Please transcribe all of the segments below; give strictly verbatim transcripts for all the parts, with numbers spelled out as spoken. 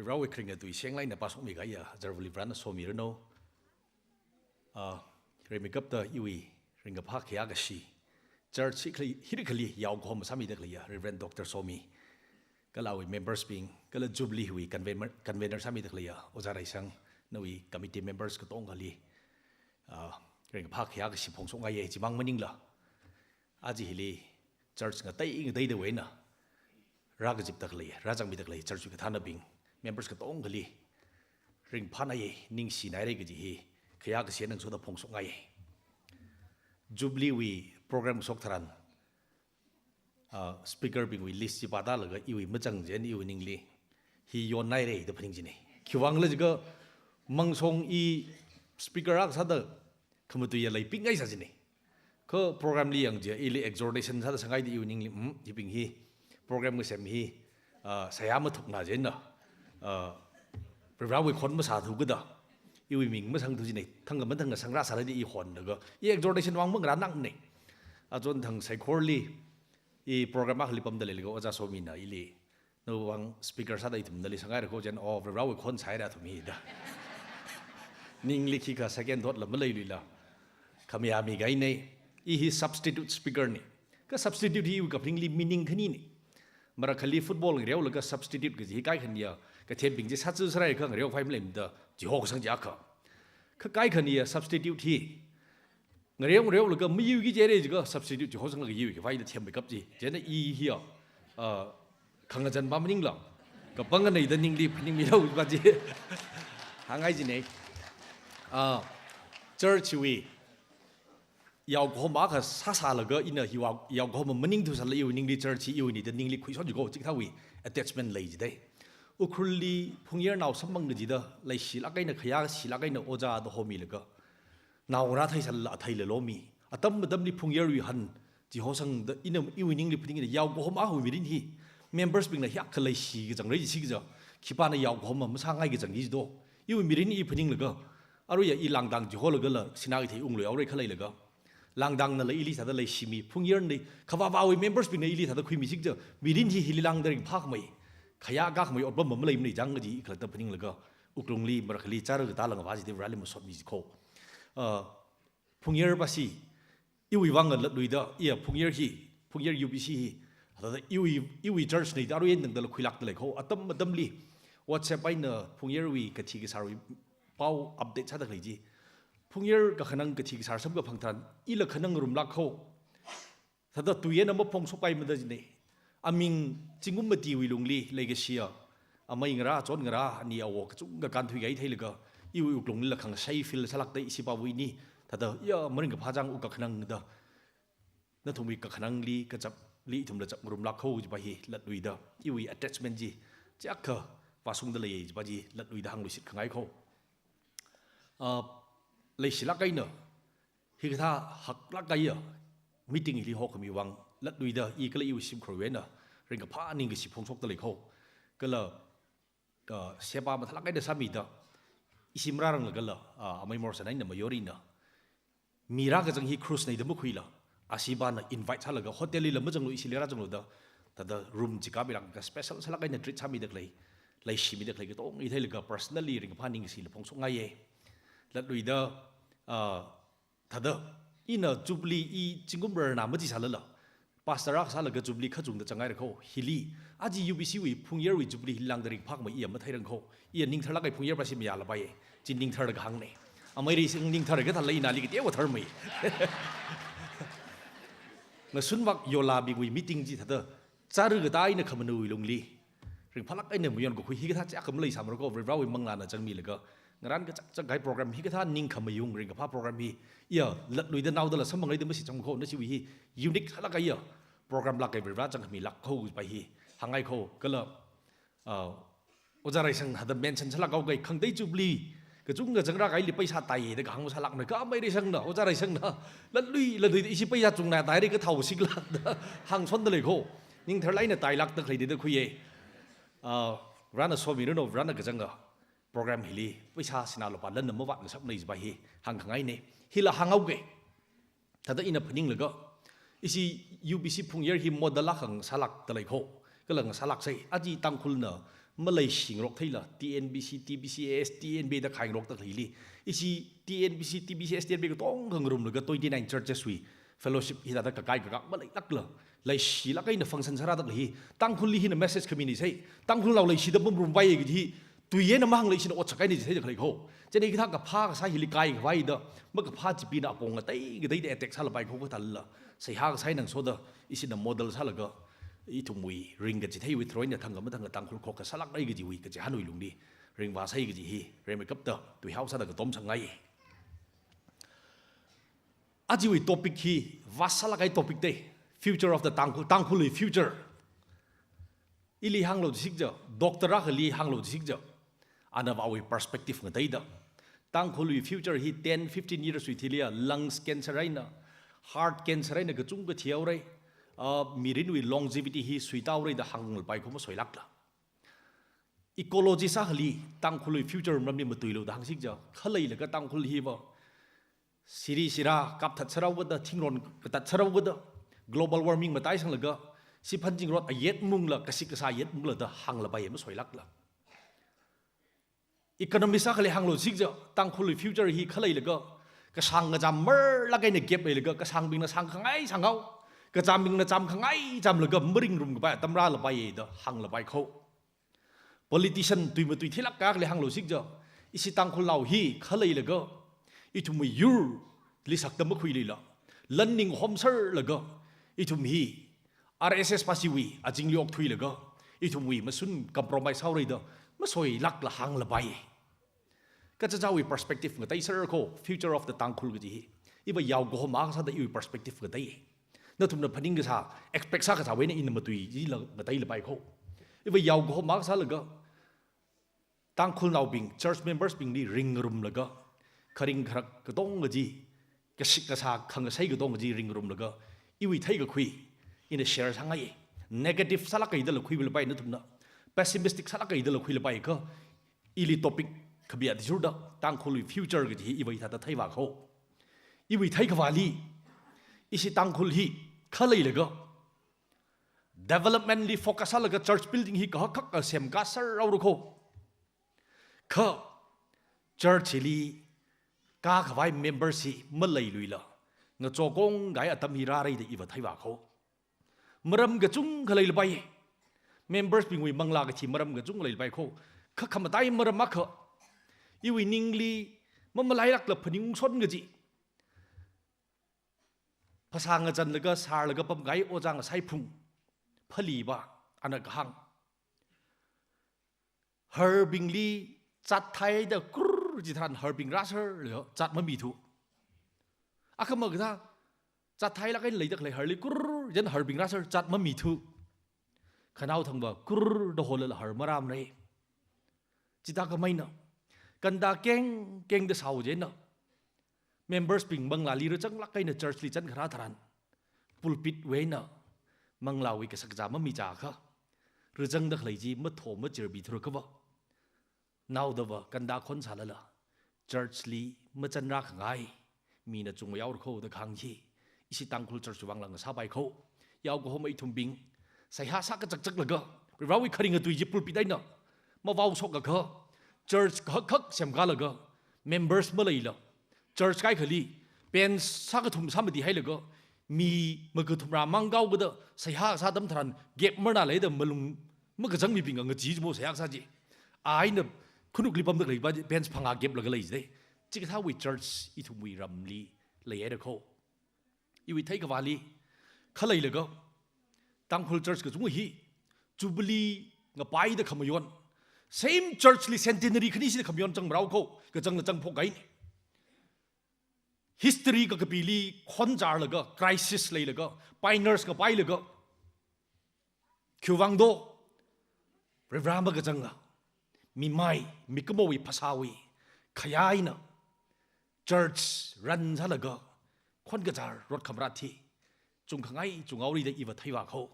Varewui kharinga tui shenglai eina pāshokmi kahaiya azarvali Varena somiranu. Ah, rimeikapta iwui ringkaphā khayākashi church hi khali, hirikhali yaokahom sāmida khaleiya Reverend Doctor Somi, kala awui members bing, kala Jubilee wui convener, convener sāmida khaleiya Ojā Reisang, nawui committee members katongali, ah, ringkaphā khayākashi phongshokngaiya. Chimang maningla, aja hili church ngatei ngateidawui eina rākazipda khalei, rāzangmida khalei church wui kathānabing, members katongali ringphānaiya, ningshinaira kaji hi khayākashi eina ngasoda phongshokngaiya. Jubilee wui program kashok tharan, ah, speaker bingwui list chi pātālaga iwui mazang chieina iwui ningli hi yonnaira da phaning jina. Khiwuivang khala jiakha Mangshong i speaker akha sāda khamatuiya leipingngai sā jina. Kha program li yangchiakha ili exhortation sāda sāngaida iwui ningli, "Hmm, hibing hi, program kasem hi, ah, seihā mathukna chieina, ah, Varewui khon masāthu kajida, iwui ming masangthu jina, thangkha mathangkha sangrā sāra" da i honlaga, i exhortation vang mangarānakmana. Achon thang saikorali, i program akhali pamda leilaga Ojā Somina ili, "Nawui vang speaker sāda ithum nali sāngaira ko" chieina, "Oh, Varewui khon sāhaira athum hi" da. Ningli khikha second thought la maleiluila, khamayā mikahaina. I hi substitute speaker na. Kha substitute hi iwui kaphaningli meaning khanina. Marakhali football ngareolaga substitute kaji hi kaikhaniya, kathembing chi sātsu sārai kha ngareokhavai maleimada chihokasang chi akha. Kha kaikhaniya substitute hi ngareo ngareolaga mayuiki jihaira jiakha substitute chihosanglaga yuiki khavai da themmeikap chi. Chieina i hiya, ah, khangazan pa maningla, kapangana da ningli phaningmilu pa chi hāngngai jina. Ah, church wui yaokahom akha sāsālaga ina hiwui yaokahom maningthu sālala iwui ningli church hi iwuina da ningli khuishon jiko, chikathāwui attachment lei jidai. Ukhrulli phungyarnao samphang kajida leishilāk eina, khayāshilāk eina ojāda homilaga, naongarā theisālala atheila lomi. Atam atamli phungyarwui han chihosangda ina iwui ningli phaningna, yaokahom akhawui mirin hi members bingna hiyākha leishi kazang rai jisi kaja, khipāna yaokahom masāngai kazang jido. Iwui mirin i phaninglaga, aruiya i Langdang chiholagala Sinakeithei unglui aura khaleilaga, Langdangnala ili thāda leishimi, phungyarna, khavāvāwui members bingna ili thāda khuimi jikaja, mirin hi hili lāngda ringphākhamei, khayā kakhamei otpam maleimana jang kaji i khalatta phaninglaga, wuklungli marakhali chara katāla ngavā jida Vareli masotmi jiko. Ah, phungyar pasi, iwui vang latluida, iya phungyar hi, phungyar U B C hi, thāda iwui, iwui church na da aruiya tangdala khuilākda lei ko, atam atamli WhatsApp eina phungyarwui kathi kasārwui pao update sāda khalei chi. Phungyar kakhanang kathi kasār samkaphang tharan, ila khanang ngarumlāk ko. Thāda tui eina maphongshokpaimada jina. Aming zingkum matiwui lungli leikashiya amei ngarā, chon ngarā, ani awo kachungkha kānthuikahai theilaga, iwui wuklunglila khangashei feel sālākda ishi pāwui ni, thāda, ya, maringkaphā jang wuk kakhanang da, nathumwui kakhanangli, kachapli ithumla chap ngarumlāk ko jipa hi latluida, iwui attachment chi chiyākha vāshungda lei jipa chi latluida hāngluishit khangai ko. Ah, leishilāk eina, hikathā haklāk kahaiya meeting hili hokhami vang latluida i kala iwui shimkhurwui eina ringkaphā ningkashi phongshokda lei ko. Kala, ah, sepa mathālāk eina sāmida, ishi marāranglagala, ah, amei Morrison eina Mayorina, mi rākazang hi cruise na da makhuila, ashibana invite sālaga hotel lila mazanglu, ishili rāzangluda, thāda room chikāp milāka special sālāk eina treat sāmida khalei, leishimida khalei katonga i theilaga personally ringkaphā ningkashila phongshokngaiya. Latluida, ah, thāda ina Jubilee i zingkum rarna machi sālala, pastor akha sālaga Jubilee kachungda zangngaira ko, hili, aja U B C wui phungyarwui Jubilee hili lāngda ringphākhamei iya matheirang ko, iya ningtharlāk kahai phungyar pasi mayālapaiya, chi ningtharlaga hāngna. Amei Reisang ningthar kathāla inali kateowa tharmei. Ngasunvak yolabingwui meeting chi thāda, chara katā eina khamanawui lungli ringphālāk eina mayon kakhui hikathā chiyākha maleisāmara ko, Varewui manglāna zangmilaga, ngarān kachakchak kahai program hikathā ningkhamayung ringkaphā program hi, iya latluida naodala samphanghaida mashitsang ko, nachiwui hi unique sālāk kahaiya program lāk kahai Vare zangkhamilāk ko pa hi hāngngai ko. Kala, ah, Ojā Reisang thāda mention sālāk haoki, khangatei Jubilee kachungkha zangrā kahaili paisa tāi da kahāng sālākna, kha amei Reisangna, Ojā Reisangna, latlui latluida ishi paisa chungna tāhaira kathao siklākda hāngshonda lei ko. Ningtharlāk eina tāilākda khalei da khuiya. Ah, Varena somiranu, Varena kazanga program hili paisa sinā lupā lanna mavātngasakmana jipa hi hāngkhangaina. Hila hānghaoki. Thāda ina phaninglaga, ishi U B C phungyar hi model akha ngasālākda lei ko, kala ngasālāksai, aja Tangkhulna maleishi ngarok theila, T N B C, T B C S, T N B A da khaingarokda khaleili. Ishi T N B C, T B C S, T N B A katonga ngarumlaga twenty-nine churches wui fellowship hithāda kakai kakak maleilākla, leishilāk eina function sārāda khalei hi. Tangkhulli hina message khami ni sai. Tangkhulnao leishida pamrum vai kaji hi, tui eina mahāngla ishina ot sākahaina jisai da khalei kho. Chieina hikathā kaphā kasā hili kaikhavai da, makaphā chibingna apong ngatei ngateida attack sālapai kho kathāla. Seihā kasā eina ngasoda, ishina model sālaga, ithumwui ringkachitheiwui tharan eina thangkha mathangkha Tangkhul khokkha sālākrai kajiwui kachihānwui lungli ringvāsai kaji hi, rimeikapta tuihao sāda katom sāngai. Ajawui topic hi vast sālāk kahai topic te, future of the Tangkhul, Tangkhulwui future. Ili hānglu jisik ja, doctor akhali hānglu jisik ja, anavāwui perspective ngateida, Tangkhulwui future hi ten, fifteen years wui thili ya lungs cancer eina, heart cancer eina kachungkha thihaora, ah, mirinwui longevity hi suitāhaora da hānglapai kho masoilākla. Ecologist akhali Tangkhulwui future maramli matuilu da hāngsik ja, khaleilaga Tangkhul hiva siri sira kapthat sārao kada, thingrong katat sārao kada, global warming mataisanglaga, siphan zingrot ayet mungla, kashik kashā ayet mungla da hānglapai masoilākla. Economist akhali hānglu jisik ja, Tangkhulwui future hi khaleilaga, kashāng kachām marlāk eina gap leilaga, kashāngbingna shāngkhangai shānghao, kachāmbingna chāmkhangai chāmlaga, maringrum kapai atam rālapai da hānglapai kho. Politician tui matui theilāk kahai akhali hānglu jisik ja, ishi Tangkhulnao hi khaleilaga, ithumwui yurli sakta makhuiluila, lan ning homserlaga, ithum hi R S S pāshiwui azingli okthuilaga, ithumwui mashun compromise sāhaora da masoilākla hānglapai. Kachichāwui perspective ngateiser kho, future of the Tangkhul kaji hi. Iva yaokahoma kasāda iwui perspective ngatei. Nathumna phaning kasā, expect sā kasāwui eina ina matui jila ngateilapai kho. Iva yaokahoma kasālaga, Tangkhulnaobing, church members bingli ringrumlaga, kharing kharak katonga chi, kashik kashā khangasai katonga chi ringrumlaga, iwui theikakhui ina share sāngai. Negative sālāk kahai dala khuilapai nathumna, pessimistic sālāk kahai dala khuilapai kha, ili topic khabi athishurda, Tangkhulwui future kaji hi iva hithāda theivā kho. Iwui theikhavāli, ishi Tangkhul hi khaleilaga, development li focus sālaga church building hi kahak khak semkā sāraora kho. Kha church hili kākhavai members hi maleiluila, ngachokong kahai atam hi rāra da iva theivā kho. Maram kachungkha leilapai. Members bingwui manglā kathi maram kachungkha leilapai kho. Kha khamatai maram akha, iwui ningli mamalailākla phaningungson kaji, phasā ngazanlaga sārlaga pamkahai ojā Ngasaiphung Phali va, ana kahāng, harbingli chat thaida kurr jitharan harbing rāserlaga chat mamithu. Akhama kathā, chat thailāk eina leida khalei harli kurr jen harbing rāser chat mamithu. Khanaothang va kurr da holala har marāmara. Chithākhamei eina, kanda keng kengda sāo jina, members bing manglāli rāzanglāk eina church li chānkharā tharan, pulpit wui eina manglāwui kashakazā mamichākha, rāzangda khalei chi matho machirbi thura kha va, naoda va kanda khon sālala, church li machanrā khangai mina chungmei yaora kho da kahāng hi, ishi Tangkhul church vangla ngasāpai kho. Yaokahoma ithumbing seihā sākachakchaklaga, Varewui kharing atui chi pulpit eina mavaoshok akha, church kahak khak semkālaga, members maleila, church kaikhali, bench sākathum sāmati hailaga, mi makathum rāmang kao kada, seihā sā atam tharan, gap marna leida malung makazang mibing ngachee chimo seihā sā chi. Aina khanukli pamda khalei va bench phangā gaplaga lei jidei. Chikathāwui church ithumwui ramli leihaira kho. Iwui theikhavāli, khaleilaga, Tangkhul church kachungkha hi, Jubilee ngapaida khamayon, same church li centenary khani shida khamayon changmarao kho, kachangla changphok kahaina. History kakapili khonzarlaga, crisis leilaga, pioneers ngapailaga, khiwuivang do, Varivara makazanga, mimai, mikumowui phasāwui khayā eina, church run sālaga, khonkazar rot khamrat hi, chungkhangai chunghaora da iva theivā kho.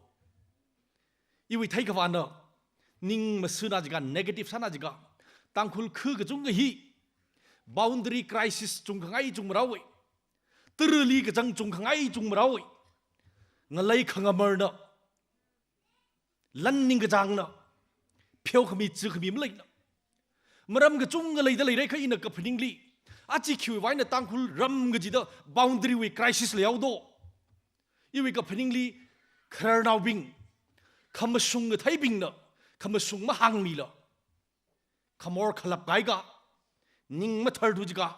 Iwui theikhavāna, ning masuna jiakha, negative sāna jiakha, Tangkhul khu kachungkha hi, boundary crisis chungkhangai chungmaraowa. Tarali kachang chungkhangai chungmaraowa. Ngalei khangamarna, lan ningkachāngna, pheokhami, chikhami maleila. Maram kachungkha leida leira kha ina kaphaningli, aja khiwui vang eina Tangkhul ram kachida boundary wui crisis leihaodo? Iwui kaphaningli khararnaobing, khamashung katheibingna khamashung mahāngmila, khamor khalap kahai ka, ning mathar thu jika,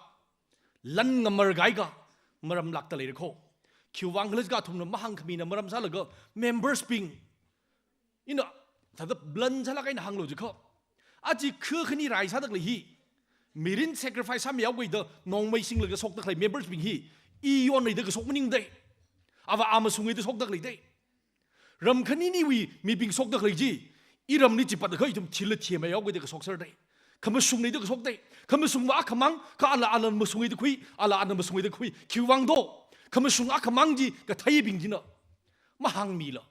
lan ngamar kahai ka maram lākta leira kho. Khiwui vang khala jika athumna mahāngkhamina maram sālaga members bing, ina thāda blunt sālāk eina hānglu jikha, aja kha khani rai sāda khalei hi, mirin sacrifice sāmihaokida nongmei singlaga shokda khalei members bing hi, i yonreida kashok maningdei, ava amashungreida shokda khaleidei. Ram khaniniwui mibing shokda khalei chi, iramli chipatda kha ithum thila thimeihaokida kashok serdei. Khamashungreida kashokdei. Khamashungva akhamang, kha ala ala mashungreida khui, ala ala mashungreida khui. Khiwui vang do? Khamashung akhamang chi katheibing china mahāngmila,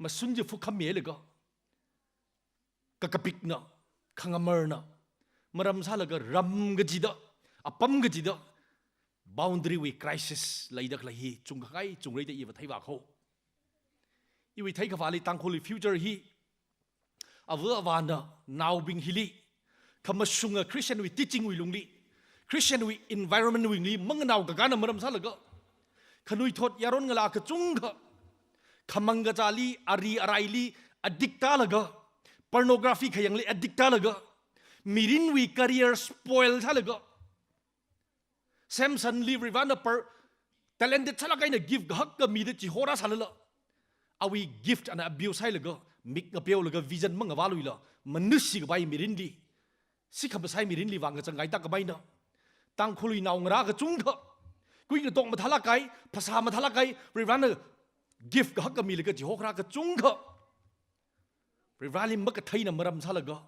mashun chi phukhammilaga, kakapikna, khangamarna maram sālaga ram kachida, apam kachida boundary wui crisis leida khalei hi chungkhangai chungreida iva theiva kho. Iwui theikhavāli Tangkhulwui future hi, ava avāna naobing hili khamashunga Christian wui teaching wui lungli, Christian wui environment wui lungli manganao kakāna maram sālaga, khanuithot yaron ngalā kachungkha khamang kachāli, ari araili addict tālaga, pornography khayangli addict tālaga, mirinwui career spoil sālaga, Samsonli Varivarana par talented sālāk eina gift kahaka mida chihorā sālala, awui gift ana abuse sāhailaga, mik ngapeolaga vision mangavāluila, manushi kapai mirinli, sikhamasai mirinli vāngkachang kahai tākhameina. Tangkhulwui naongarā kachungkha, kuingatok mathālāk kahai, phasā mathālāk kahai, Varivarana gift kahaka milaga chihorā kachungkha, Varivarali makatheina maram sālaga,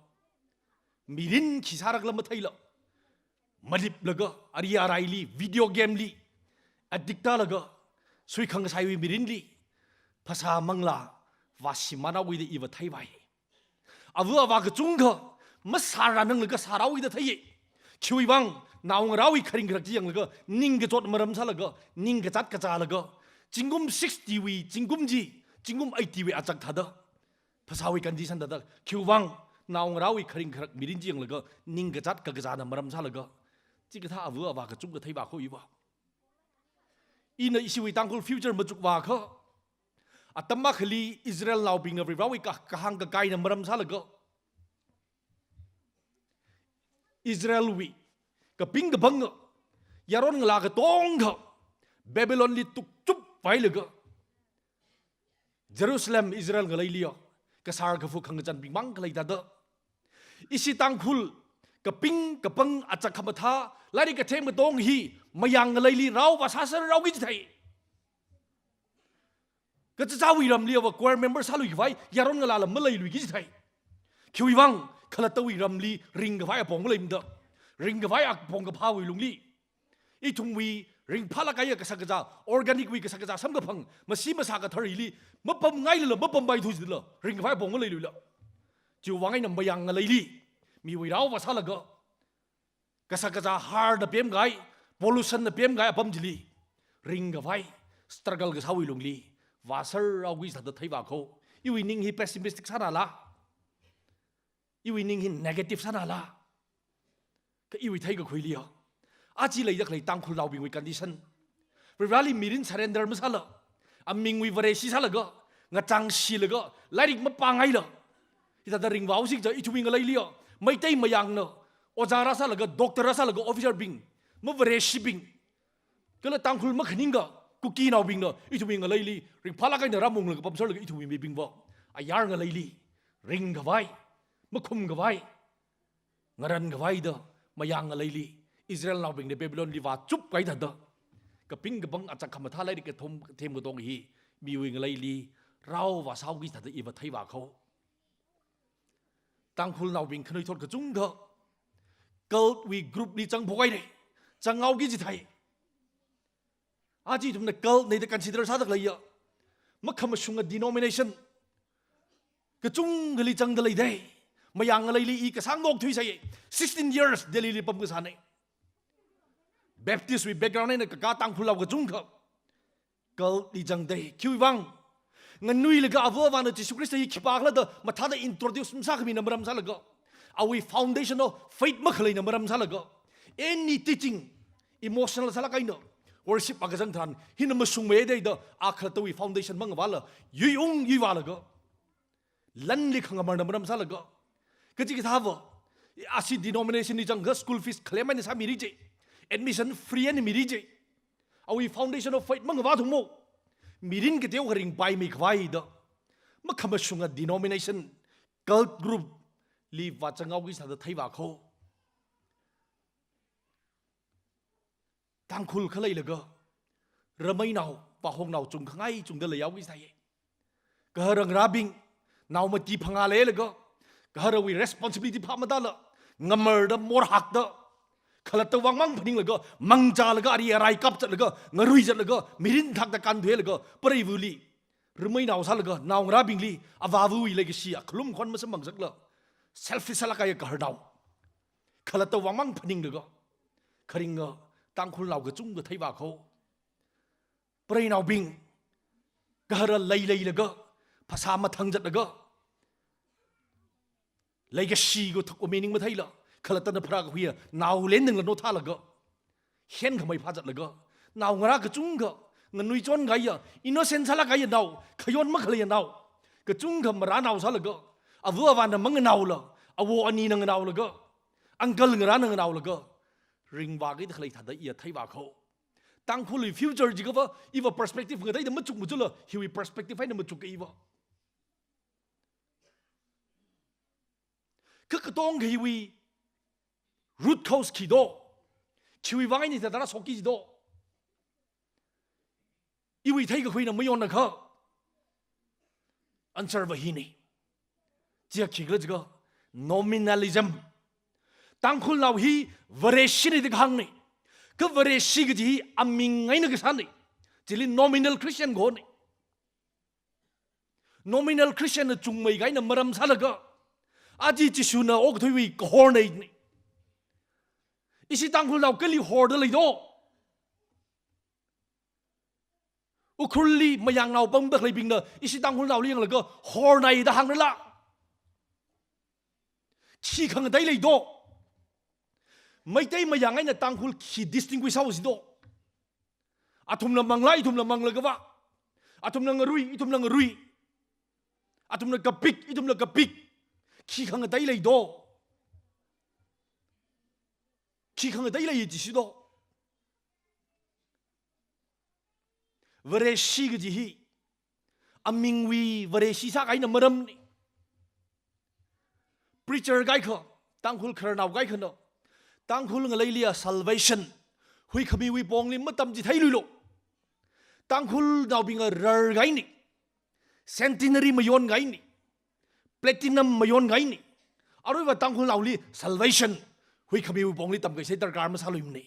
mirin khi sārakhala matheila, maliplaga, ari araili, video game li addict tālaga, suikhangasaiwui mirinli phasā manglā vāshimānhaokida iva theivai. Ava avā kachungkha masārānanglaga sārāhaokida theiya. Khiwui vang, naongarāwui kharing kharak chi yanglaga, ningkachot maram sālaga, ningkazāt kazālaga, zingkum sixty wui zingkum chi, zingkum eighty wui achak thāda, phasāwui condition thāda, khiwui vang, naongarāwui kharing kharak mirin chi yanglaga, ningkazāt kakazāna maram sālaga, chikathā ava avā kachungkha theiva kho iva. Ina ishiwui Tangkhul future machukva kha, atam akhali Israelnaobingna Varivarawui ka-, kahāng kakaina maram sālaga, Israelwui kaping kapanga yaron ngalā katongkha Babylonli tukchupvailaga, Jerusalem Israel ngaleiliya kasār kafu khangachanbing mang khalei thāda, ishi Tangkhul kaping kapang achak khamathā, lairik kathem katong hi mayang ngaleili rao vāsāserhaoki chithei. Kachichāwui ramli ava choir member sāluikhavai yaron ngalāla maleiluiki chithei. Khiwui vang, khalattawui ramli ringkhavai apong maleimada, ringkhavai apong kaphāwui lungli, ithumwui ringphālāk kahaiya kashak kazā, organic wui kashak kazā samkaphang, masi masā kathar hili mapamngailala mapampai thu jilala, ringkhavai apong maleiluila. Chiwui vang eina mayang ngaleili miwui rao vāsālaga, kashak kazā harna pemkahai, pollution na pemkahai apam chili ringkhavai, struggle kasāwui lungli vāserhaoki sāda theiva kho. Iwui ning hi pessimistic sānala, iwui ning hi negative sānala, kha iwui theikakhuiliya, aja leida khalei Tangkhulnaobingwui condition, Varivarali mirin surrender masāla, amingwui Vareshi sālaga, ngachang shilaga, lairik mapāngaila, hithāda ringvāhaosi kaja ithumwui ngaleiliya, Meitei mayangna ojā rāsālaga, doctor rāsālaga, officer bing, mavareshibing, kala Tangkhul makhaningka Kukinaobingna ithumwui ngaleili ringphālāk eina rāmunglaga pamserlaga ithumwui mibingva ayar ngaleili ringkhavai, makhumkhavai, ngarankhavaida mayang ngaleili Israelnaobingna Babylonli vāchupkahai thāda, kaping kapang achak khamathā lairik kathom, kathem katong hi miwui ngaleili rao vāsāhaoki thāda iva theiva kho. Tangkhulnaobing khanuithot kachungkha cult wui group li zangphok haira, zanghaoki chithei. Aja ithumna cult na da consider sāda khaleiya makhamashunga denomination kachungkhali zangda leidei. Mayang ngaleili i kasāng nok thuisai, sixteen years Delhi li pamkasāna. Baptist wui background eina kakā Tangkhulnao kachungkha cult li zangdei. Khiwui vang, Nganuilaga ava avāna Jesu Christ hi khipākhala da mathāda introduce masākhamina maram sālaga, awui foundation of faith makhaleina maram sālaga, any teaching, emotional sālāk eina, worship akha zang tharan, hina mashungmei da da, a khalattawui foundation mangavāla, yuiung yuivālaga, lanli khangamarna maram sālaga, kachikathāva, asi denomination li zangakha school fees claim eina sāmiri je, admission free eina miri je, awui foundation of faith mangavāthummo, mirin kateo kha ringpaimei khavai da, makhamashunga denomination, cult group li vāzanghaoki sāda theivākho. Tangkhul khaleilaga, rameinao, pāhongnao chungkhangai chungda leihaoki sāye. Gahara ngarābing, nao mati phangā leilaga, gaharawui responsibility phā matāla, ngamarda, morhakda, khalatta vangmang phaninglaga, mangzālaga, ari arai kapzatlaga, ngarui zatlaga, mirin thakda kānthuilaga, pareivali, rameinao sālaga, naongarābingli, avāvawui leikashi, akhalum khon masamphangzakla, selfish sālāk kahai gaharnao. Khalatta vangmang phaninglaga, kharinga Tangkhulnao kachungkha theivākho. Pareinaobing, gahara leileilaga, phasā mathangzatlaga, leikashi kathuk umi ning matheila, khalattana pharākakhuiya, nao lendingla nothālaga, henkhamei phāzatlaga, naongarā kachungkha, nganui chon kahaiya, innocent sālāk kahaiya nao, khayon makhaleiya nao, kachungkha marānao sālaga, ava avāna manganaola, awo anina nganaolaga, uncle ngarāna nganaolaga, ringvāki da khalei thāda iya theivākho. Tangkhulwui future jiakhava, iva perspective ngateida machuk machula, hiwui perspective eina machuk iva. Kha katongkha hiwui root cause khi do? Khiwui vang eina hithāda rāshokki ji do? Iwui theikakhuina mayonakha, answer va hina. Chiya khikhala jiakha, nominalism. Tangkhulnao hi Vareshina da kahāngna. Kha Vareshi kaji hi aming eina kasāna. Chili nominal Christian kahona. Nominal Christian na chungmei kahaina maram sālaga, aja Jishuna okathuiwui kahorna jina. Ishi Tangkhulnao kali horda lei do? Ukhrulli mayangnao pamda khaleibingna ishi Tangkhulnaoli yanglaga horna da hāngrala, khi khangatei lei do? Meitei mayang eina Tangkhul khi distinguish sāhaosi do? Athumla mangla, ithumla manglaga va. Athumla ngarui, ithumla ngarui. Athumla kapik, ithumla kapik. Khi khangatei lei do? Khi khangatei lei jisi do? Vareshi kaji hi amingwui Vareshi sākahaina maramna. Preacher kaikha, Tangkhul khararnao kaikhana, Tangkhul ngaleiliya salvation, huikhamiwui pongli matamchitheiluilu. Tangkhulnaobingva rarkahaina, centenary mayonkahaina, platinum mayonkahaina. Aruiva Tangkhulnaoli salvation, huikhamiwui pongli tamkhuisei darkar masāluimana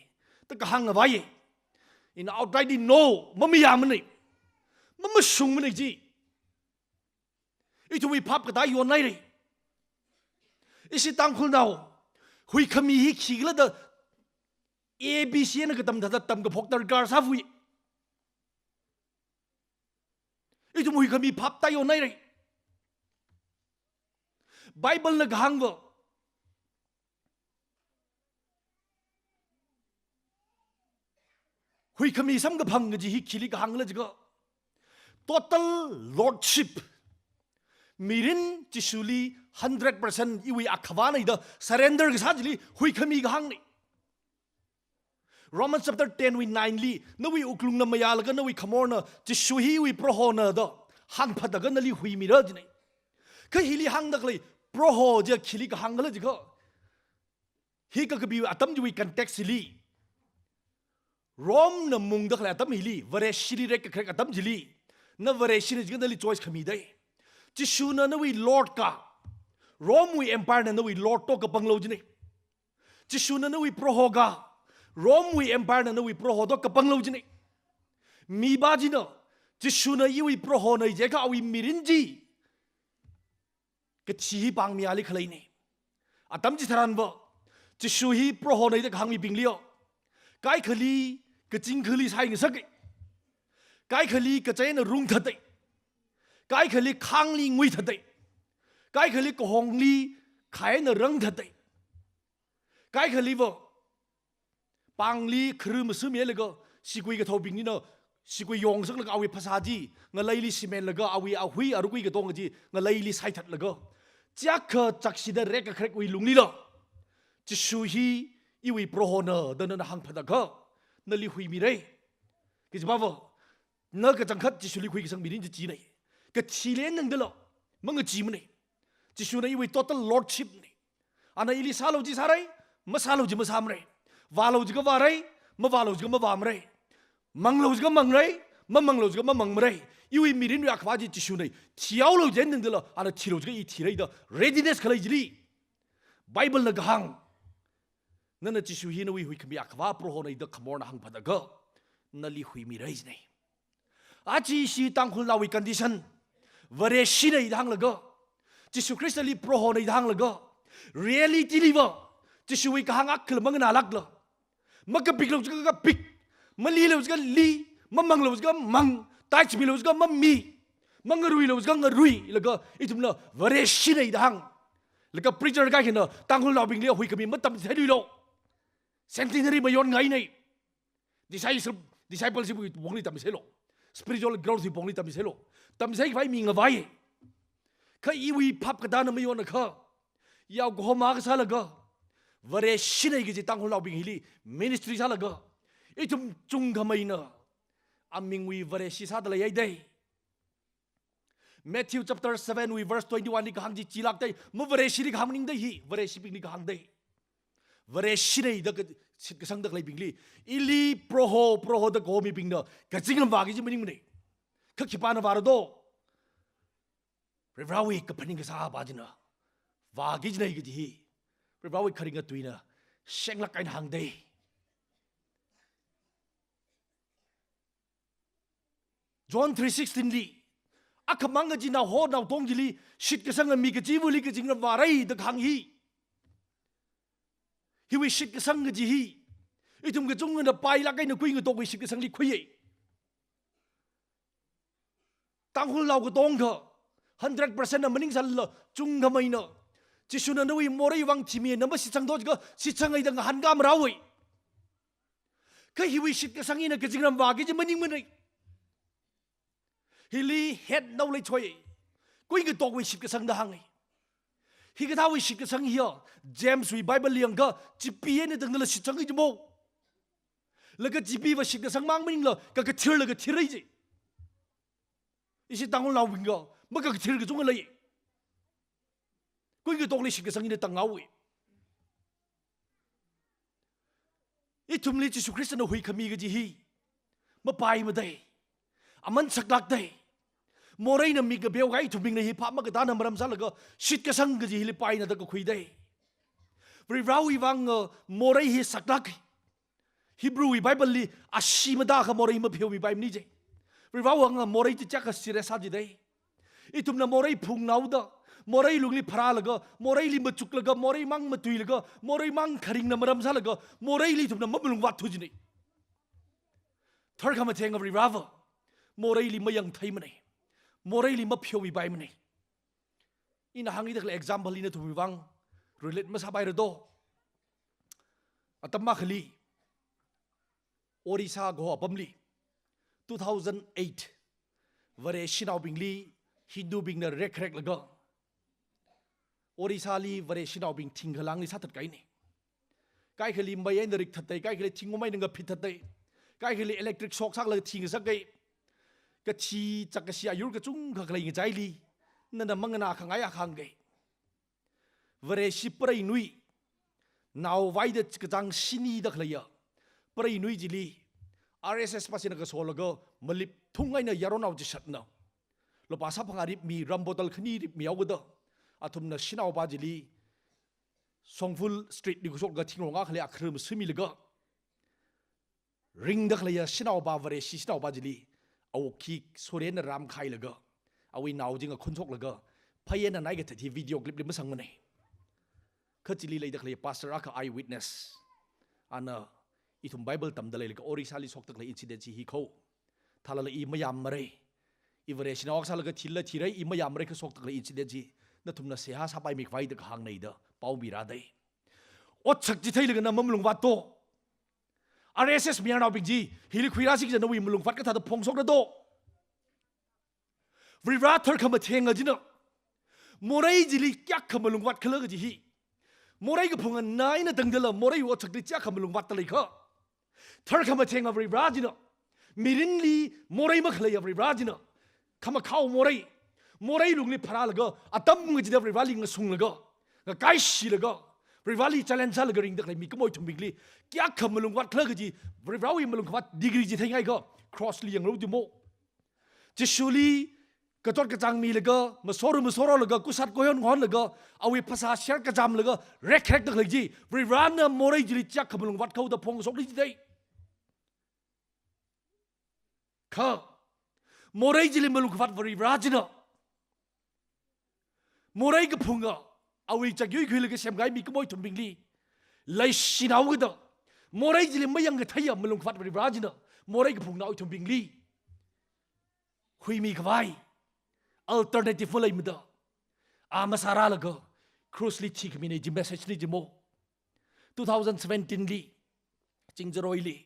da kahāng ngavaiya. Ina outrightly no, mamayāmana, mamashungmana ji. Ithumwui phap katā yonhaira. Ishi Tangkhulnao, huikhami hi khikhala da A B C na katam thāda tamkaphok darkar sāvai. Ithum huikhami phap tāyonhaira. Bible na kahāngva, huikhami samkaphang kaji hi khili kahāngkhala jiakha, total lordship. Mirin Jishuli hundred percent iwui akhavāna da surrender kasā chili huikhami kahāngna. Romans chapter ten wui nine li, nawui wuklungna mayālaga nawui khamorna, Jishu hi iwui Prohona da hāngphataga nali huimira jina. Kha hili hāngda khalei Proho jiakha khili kahāngkhala jiakha, hi kakapi atam chiwui context hili, Rome na mungda khalei atam hili, Vareshili rekkakharek atam chili, na Vareshina jiakha nali choice khamida. Jishuna nawui Lord ka, Rome wui empire na nawui Lord to kapanglo jina. Jishuna nawui Proho ka, Rome wui empire na nawui Proho to kapanglo jina. Mipā china, Jishuna iwui Prohona jiakha awui mirin chi kathi hi pāngmiya ali khaleina. Atam chitharanva, Jishu hi Prohona da kahāng mibingli yo, kaikhali kachingkhali sai ngasaka. Kaikhali kachaina rungthata. Kaikhali khangli nguithatdei. Kaikhali kahongli khaina rangthatdei. Kaikhaliva pāngli khara masāmilaga, sigui kathaobingnina, sigui yongsaklaga awui phasā chi ngaleili simenlaga, awui ahui arukui katonga chi ngaleili saithatlaga, chiyākha chakshida rekakharekwui lunglila, Jishu hi iwui Prohona da nana hāngphātakha, nali huimirei. Kajiva, na kachangkhat Jishuli khuikasang mirin chi chinei. Kathili eina tangdala mangacheemanei. Jishuna iwui total lordship nei. Ana ili sālu chi sārei, masālu chi masāmarei. Vālu jiakha vārei, mavālu jiakha mavāmarei. Manglu jiakha mangrei, mamanglu jiakha mamangmarei. Iwui mirinwui akhava chi Jishu nei. Thihaolu chi eina tangdala, ana thilu jiakha i thirei da readiness khalei chili, Bible na kahāng, nana Jishu hi nawui huikhami akhava Proho nei da khamorna hāngphātakha, nali huimirei jinei. Aja ishi Tangkhulnaowui condition, Vareshi nei da hānglaga, Jishu Khristali Proho nei da hānglaga, reality liva Jishuwui kahāng akhala manganālākla, makapiklu jiakha kapik, malilu jiakha li, mamanglu jiakha mang, tithe milu jiakha mami, mangaruilu jiakha ngaruilaga, ithumna Vareshi nei da hāng. Laga preacher kaikhana Tangkhulnaobingli huikhami matamtheiluilu. Centenary mayonngainei. Disciple, discipleship wui pongli tamseilu. Spiritual growth wui pongli tamseilu. Tamsei khavai mi ngavai. Kha iwui phap katāna mayonakha, yao kahoma kasālaga, Vareshi nei kaji Tangkhulnaobing hili ministry sālaga, ithum chungkhameina amingwui Vareshi sāda leihaidei. Matthew chapter seven wui verse twenty-one li kahāng chi chilākdei, mavareshili kahāng maningdei hi, Vareshibingli kahāngdei. Vareshi nei da ka-, shitkasangda khaleibingli, ili Proho, Proho da kahomibingna kazingram vāki kaji maningmanei. Kha khipāna vāra do? Varivarāwui kaphaning kasāpa china vāki kajinei kaji hi Varivarāwui kharinga tuina shenglāk eina hāngdei. John three sixteen li, akhamang kaji naoho naotong chili shitkasanga mi kachivali kazingram vārei da kahāng hi. Hiwui shitkasang kaji hi ithum kachungana pailāk eina kuingatok wui shitkasangli khuiya. Tangkhulnao katonga hundred percent na maningsālala, chungkhameina Jishuna nawui morei vang thimi, na mashitsangdo jiakha shitsanghaida ngahānkā marāwui. Kha hiwui shitkasang hina kazingram vāki kaji maningmanei. Hili head nao leichoi. Kuingatokwui shitkasang da hānga. Hikathāwui shitkasang hiya, James wui Bible li yangakha, chipi eina tangdala shitsanga jimo. Laga chipiva shitkasang mang maningla, kakathirla kathirra ji. Ishi Tangkhulnaobingva, makakathir kachungkha lei. Kuingatokli shitkasang hina tanghaowa. Ithumli Jishu Khristana huikhami kaji hi mapaimadei. Aman saklākdei. Moreina mik kapeokahai ithumbingna hi phap makatāna maram sālaga shitkasang kaji hili paina da kakhuidei. Varivarāwui vang, uh, morei hi saklāka. Hebrew wui Bible li ashee matākha morei mapheomipaimana ji. Varivarāwui vang morei chi chiyākha serious sā jidei. Ithumna morei phungnaoda, morei lungli pharālaga, moreili machuklaga, morei mang matuilaga, morei mang kharingna maram sālaga, moreili ithumna mamalungvātthu jinei. Tharkhamatheng Varivarāva moreili mayangtheimanei. Moreili mapheomipaimanei. Ina hāngda khalei example hina nathumwui vang relate masāpaira do. Atam akhali Orissa kaho apamli, two thousand eight, Vareshinaobingli Hindubingna rekreklaga, Orissali Vareshinaobing thingkhalangli sāthatkahaina. Kaikhali mei eina rikthatdei, kaikhali thingum eina ngaphitthatdei, kaikhali electric shock sālaga thi ngasakhai. Kathi chak kashi ayur kachungkha khalei ngachaili, nana manganā khangai akha hāngkei. Vareshi preinui, naovaida kachāng shinida khaleiya preinui chili, R S S pasina kasolaga malip thung eina yaronnao chishatna lupā sāphangā ripmi, rum bottle khani ripmihaokada, athumna shanaopa chili Songphul Street li khuishoklaga thingrong akhali akhara masāmilaga, ringda khaleiya shanaopa, Vareshi shanaopa chili awuk khi soreina ramkhailaga, awui nao chi ngakhun shoklaga, phei eina naikathat hi video clip li masangmanei. Kha chili leida khalei pastor akha eyewitness, ana ithum Bible tamda leilaga Orissali shokda khalei incident chi hi kho. Thālala i mayāmmarei. I Vareshi nao akha sālaga thila thirai, i mayāmara kha shokda khalei incident chi nathumna seihā sāpaimi khavai da kahāngna da pao mirādai. Otsak chitheilaga na mamalungvāt to. R S S mayarnaobing chi, hili khuirāsi kaja nawui malungvāt kathāda phongshokra to. Varivara tharkhamatheng china morei chili kayākha malungvāt khala kaji hi. Morei kaphunga na eina tangdala morei otsakli kayākha malungvātta lei kha. Tharkhamatheng Varivara china, mirinli morei makhalei Varivara china, khamakhao morei, morei lungli pharālaga, atam kachida Varivarali ngasunglaga, ngakaishilaga, Varivarali challenge sālaga ringda khalei mikumo ithumbingli kayākha malungvāt khala kaji, Varivarawui malungkhavāt degree chi theingai kha, cross li yanglu dimo. Jishuli kachot kachāng milaga, masoro masoroklaga, kusat koyon honlaga, awui phasā share kachamlaga, rekrek da khalei chi, Varivarana morei chili kayākha malungvāt khaoda phongshokli jidai. Kha, morei chili malungkhavāt Varivara china morei kaphunga, awui chakyui khuilaga semkahai mikumo ithumbingli leishinao kida, morei chili mayang katheiya malungkhavāt Varivara china morei kaphungnao ithumbingli huimi khavai alternative maleimada, a masārālaga cross li thikhamina ji message li jimo. Two thousand seventeen li, Chingjaroili,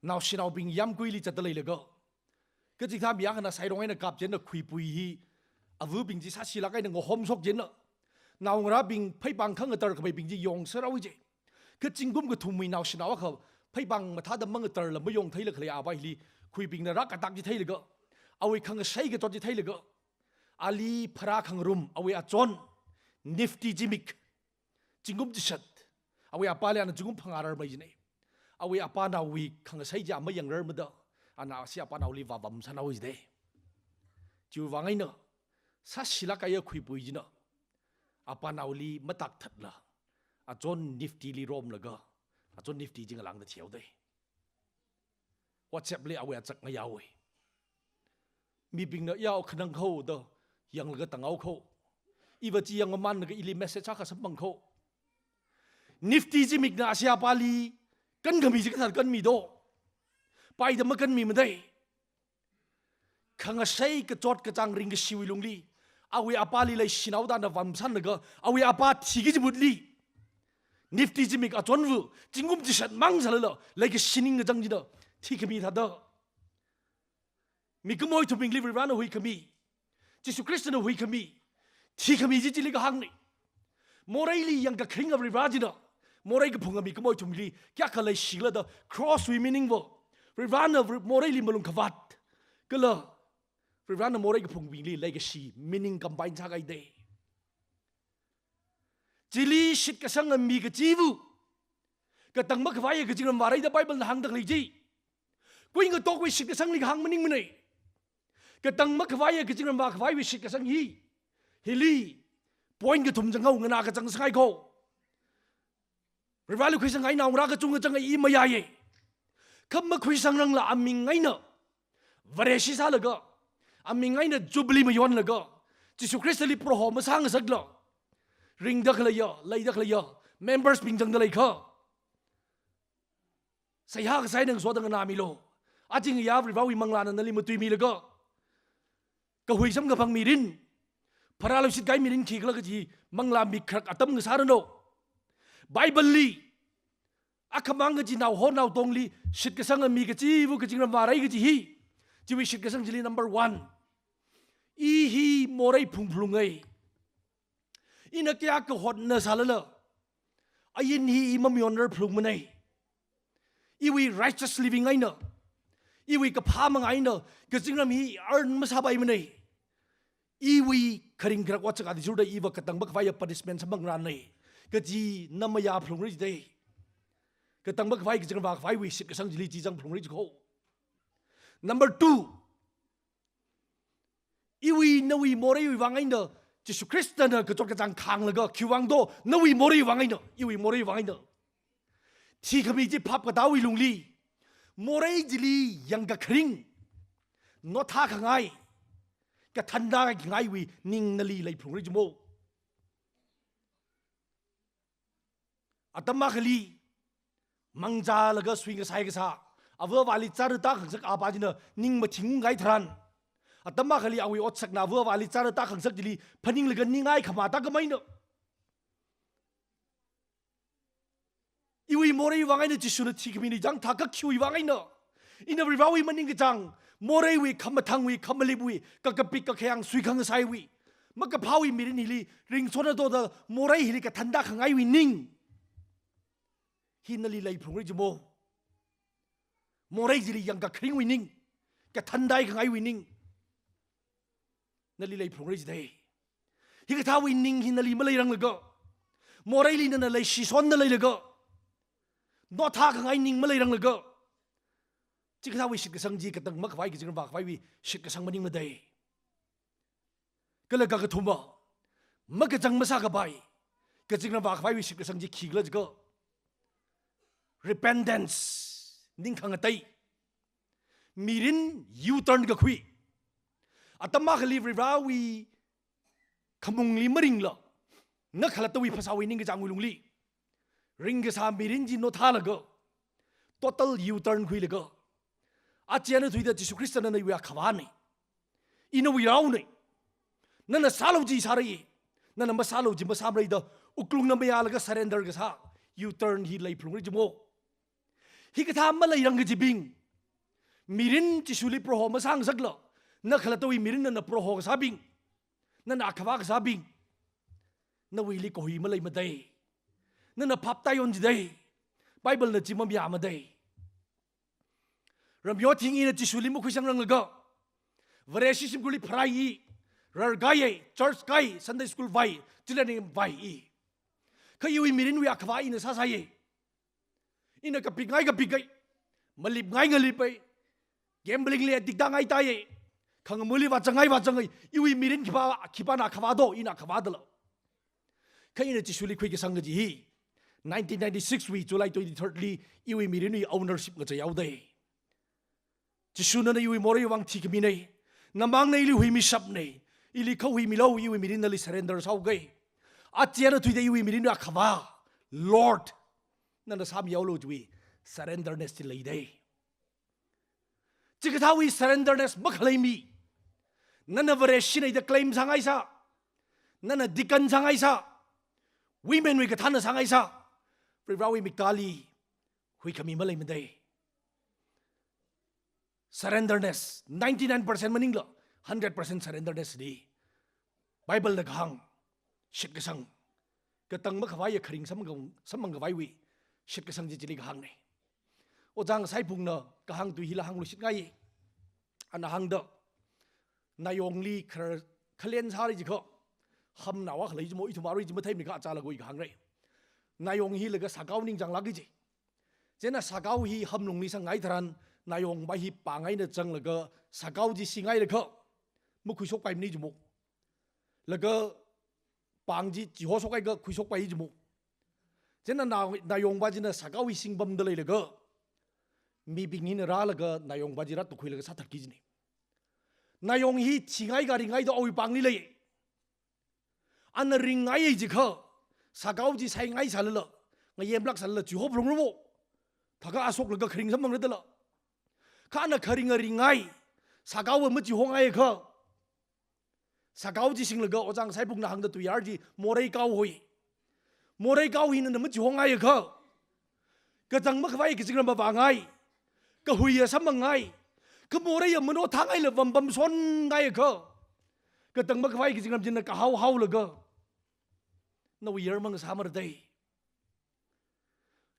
naoshinaobing yāmguili zatda leilaga, kachikathā mi akhana sairong eina kap chieina khuipui hi, avabing chi sāshilāk eina ngahomshok chieina, naongarābing pheipāng khangatar khameibing chi yongserhaowa ji. Kha zingkum kathumwui naoshinao akha pheipāng mathāda mangatarla mayongtheila khalei avā hili, khuibingna rākatak chitheilaga, awui khangashei kachot chitheilaga, ali pharā khangarum, awui achon, Nifty Zimik, zingkum chishat, awui apāli ana zingkum phangā rarmei jina. Awui apānaowui khangashei chi mayangrarmada, ana ashi apānaoli vāvam sānao jidai. Chiwui vang eina, sāshilāk kahaiya khuipui china apānaoli matakthatla, achon Nifty li romlaga, achon Nifty chi ngalāngda thihaodai. WhatsApp li awui achak ngayāhaowa. Mibingna yao khanang kho da yanglaga tanghao kho. Iva chi yangmamanlaga ili message akha samphang kho. Nifty Zimikna ashi apāli kankhami chi kathāda kanmi do? Paida makanmimadai. Khangashei kachot kachāng ringkashiwui lungli, awui apāli leishinao da ana vāmsanlaga, awui apā thiki kajimutli, Nifty Zimik achonva, zingkum chishat mang sālala, leikashi ningkachāng chida thikhami thāda. Mikumo ithumbingli Varivarana huikhami, Jishu Khristana huikhami, thikhami chi chili kahāngna. Moreili yangkakharinga Varivara china morei kaphunga mikumo ithumli kayākha leishikhala da cross wui meaning va, Varivarana Vari-, moreili malungkhavāt kala Varivarana morei kaphungbingli leikashi meaning combine sākahai dai. Chili shitkasanga mi kachiva katang makhavaiya kazingram vārai da Bible na hāngda khalei chi. Kuingatokwui shitkasangli kahāng maningmana. Katang makhavaiya kazingram vākhavaiwui shitkasang hi, hili point kathum zanghaowa, nganā kachang sanghai kho. Varivarali khuisanghai naongarā kachungkha zanga i mayāya. Kha makhuisangrangla aming eina Vareshi sālaga, aming eina Jubilee mayonlaga, Jishu Khristali Proho masāngasakla, ringda khaleiya, leida khaleiya members bing zangda leikha, seihā kasā eina ngasoda nganāmilu. Aja ngayā Varivarawui manglāna nali matuimilaga, kahui samkaphang mirin, pharāluishit kahai mirin khikhala kaji manglā mikharak atam ngasāranu. Bible li, akhamang kaji naoho naotongli shitkasanga mi kachiva kazingram vārai kaji hi, chiwui shitkasang chili number one, i hi morei phungphalunga. Ina kayākha hotna sālala, ain hi i mamayonrar phalungmana. Iwui righteous living eina, iwui kaphā manga eina kazingram hi earn masāpaimana. Iwui kharing kharak otsak athishurda iva katang makhavaiya punishment samphangrana kaji na mayā phalungra jidai. Katang makhavai kazingram vākhavaiwui shitkasang chili chi zang phalungra ji kho. Number two, iwui nawui moreiwui vang eina Jishu Khristana kachot kachāng khānglaga, khiwui vang do, nawui moreiwui vang eina, iwui moreiwui vang eina. Thikhami chi phap katāwui lungli, morei chili yangkakharing, nothākhangai, kathānda kingaiwui ning nali leiphalungra jimo. Atam akhali, mangzālaga sui ngasai kasā, ava avāli chara tākhangasak apā china ning mathingkahai tharan, Atam akhali awui otsakna avāvali chara tākhangasak chili phaninglaga ningai khamata kamaina. Iwui morei vang eina Jishuna thikhamina chang thākakhuiwui vang eina. Ina Varivarawui maningkachāng, moreiwui, khamathāngwui, khamalipwui, kakapik kakhayāng suikhangasaiwui, makaphāwui mirin hili ringson atoda morei hili kathānda khangaiwui ning hi nali leiphalungra jimo. Morei chili yangkakharingwui ning, kathāndai khangaiwui ning nali leiphalungra jidei. Hikathāwui ning hi nali maleiranglaga, moreili nana leishison na leilaga, nothā khangai ning maleiranglaga, chikathāwui shitkasang chi katang makhavai kazingram vākhavaiwui shitkasang maningmadei. Kala kakathuma, makachang masākapai kazingram vākhavaiwui shitkasang chi khikhala jiakha, repentance, ning khangatei. Mirin U-turn kakhui. Atam akhali Varivarawui khamungli maringla, na khalattawui phasāwui ningkachāngwui lungli ringkasā mirin chi nothālaga, total U-turn khuilaga, aja eina thuida Jishu Khristana iwui Akhavāna, ina nawui raona, nana sālu chi sāra, nana masālu chi masāmara da wuklungna mayālaga surrender kasā U-turn hi leiphalungra jimo. Hikathā maleirang kajibing, mirin Jishuli Proho masāngasakla, na khalattawui mirin nana Proho kasābing, nana Akhavā kasābing, nawuili kahui maleimadei. Nana phap tāyon jidei. Biblena chi mamayāmadei. Ramyo thing ina Jishuli makhuisangranglakha, Vareshi shimkhurli pharai i, rarkahai, church kahai, Sunday school vāi, children vāi i. Kha iwui mirinwui Akhavā ina sāsai. Ina kapikngai kapikai, malipngai ngalipai, gambling li addict tāngai tāi, khangamuli vāzangngai vāzangngai, iwui mirin khipā, khipāna Akhavā do, ina Akhavā dala. Kha ina Jishuli khuikasang kaji hi, nineteen ninety-six wui July twenty-third li iwui mirinwui ownership ngacheihaodei. Jishu nana iwui morei vang thikhaminei, namangna ili huimishapnei, ili kha huimilu, iwui mirin nali surrender sāhaokai. Aja eina thuida iwui mirinwui Akhavā, Lord, nana sāmihaolu chiwui surrenderness chi leidei. Chikathāwui surrenderness makhalei mi, nana Vareshinei da claim sāngaisā, nana deacon sāngaisā, women wui kathāna sāngaisā, Varivarawui miktāli huikhami maleimadei. Surrenderness, ninety-nine percent maningla, hundred percent surrenderness li Biblena kahāng shitkasang, katang makhavaiya kharing samphang, samphangkhavaiwui shitkasang chi chili kahāngnei. Ojā Ngasaiphungna kahāng tui hila hāngluishitngai. Ana hāngda, Nayongli khar khalen sāra jiakha, hamna vākhalei jimo, ithum arui chi matheimana kha achālakha i kahāngrei. Nayong hi laga Sakao ningchānglāka ji. Chieina Sakao hi hamlungli sangngai tharan, Nayongva hi pāng eina zanglaga, Sakao chi singailakha makhuishokpaimana jimo. Laga pāng chi chihoshok haiakha khuishokpai jimo. Chieina Na-, Nayongva china Sakao hi singpamda leilaga, mibing hina rālaga Nayongva chi rātukhuilaga sāthatki jina. Nayong hi thingaiakha ringngaida awui pāngli lei. Ana ringngai jiakha, Sakao chi saingai sālala, ngayemlāk sālala, chihophalungra mo. Thākha ashoklaga kharing samphangra dala. Kha ana kharinga ringngai, Sakaova machihongaiakha, Sakao chi singlaga Ojā Ngasaiphungna hāngda tuiyār chi morei kao hoi. Morei kao hina na machihongaiakha, katang makhavai kazingram vāngai, kahuiya samphangngai, kha moreiya manothāngaila vampamsonngaiakha, katang makhavai kazingram china kahao haolaga, nawui yarmang sāmara dei.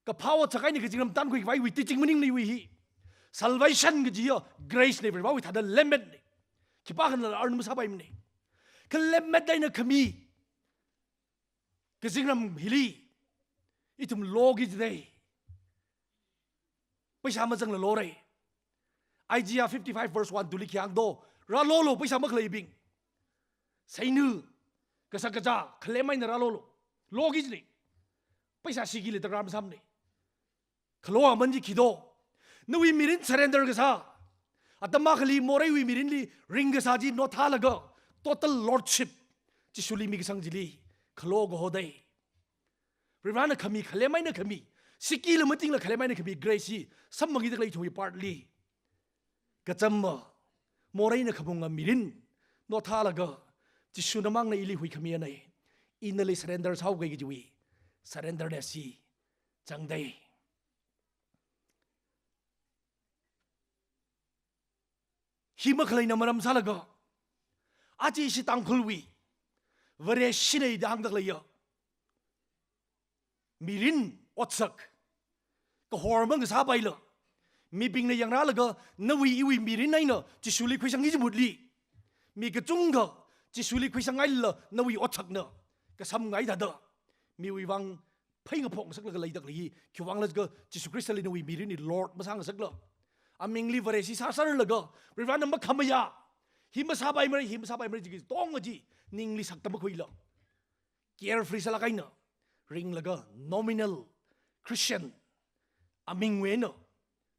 Kaphā otsak eina kazingram tānkhuikhavaiwui teaching maningna iwui hi. Salvation kajiya grace nei, Varivarawui thāda lemmet nei. Khipākhana earn masāpaimana. Kha lemmet eina khami kazingram hili ithum loki jidei. Paisa mazangla lorei. Isaiah fifty-five verse one, two li khi hāng do, rālolo, paisa makhaleibing. Seina, kashak kazā, khalem eina rālolo. Loki jinei. Paisa sikila takram samnei. Khalo aman chi khi do. Nawui mirin surrender kasā, atam akhali moreiwui mirinli ringkasā chi nothālaga, total lordship Jishuli mikasang chili khalo kaho dei. Varivarana khami, khalem eina khami, sikila matingla khalem eina khami grace hi samphangki da khalei ithumwui part li. Kachama, Moreina khamunga mirin nothālaga, Jishuna mangna ili huikhamiya nei, ina nali surrender sāhaoki kajiwui surrender-ness chi zangdei. Hi makhaleina maram sālaga, aja ishi Tangkhulwui Vareshi nei da hāngda khaleiya mirin otsak kahor mangasāpaila, mibingna yangrālaga nawui iwui mirin eina Jishuli khuisangki kaji mahutli, mi kachungkha Jishuli khuisangngailala nawui otsakna kasamngai thāda, miwui vang phei ngaphok ngasaklaga leida khalei hi khiwuivangla jiakha, Jishu Khristali nawui mirin hi Lord masāngasakla, amingli Vareshi sāserlaga, Varivarana makhamayā, hi masāpaimara, hi masāpaimara jiki tong aji ningli sakta makhuila, carefree sālāk eina ringlaga nominal Christian amingwui eina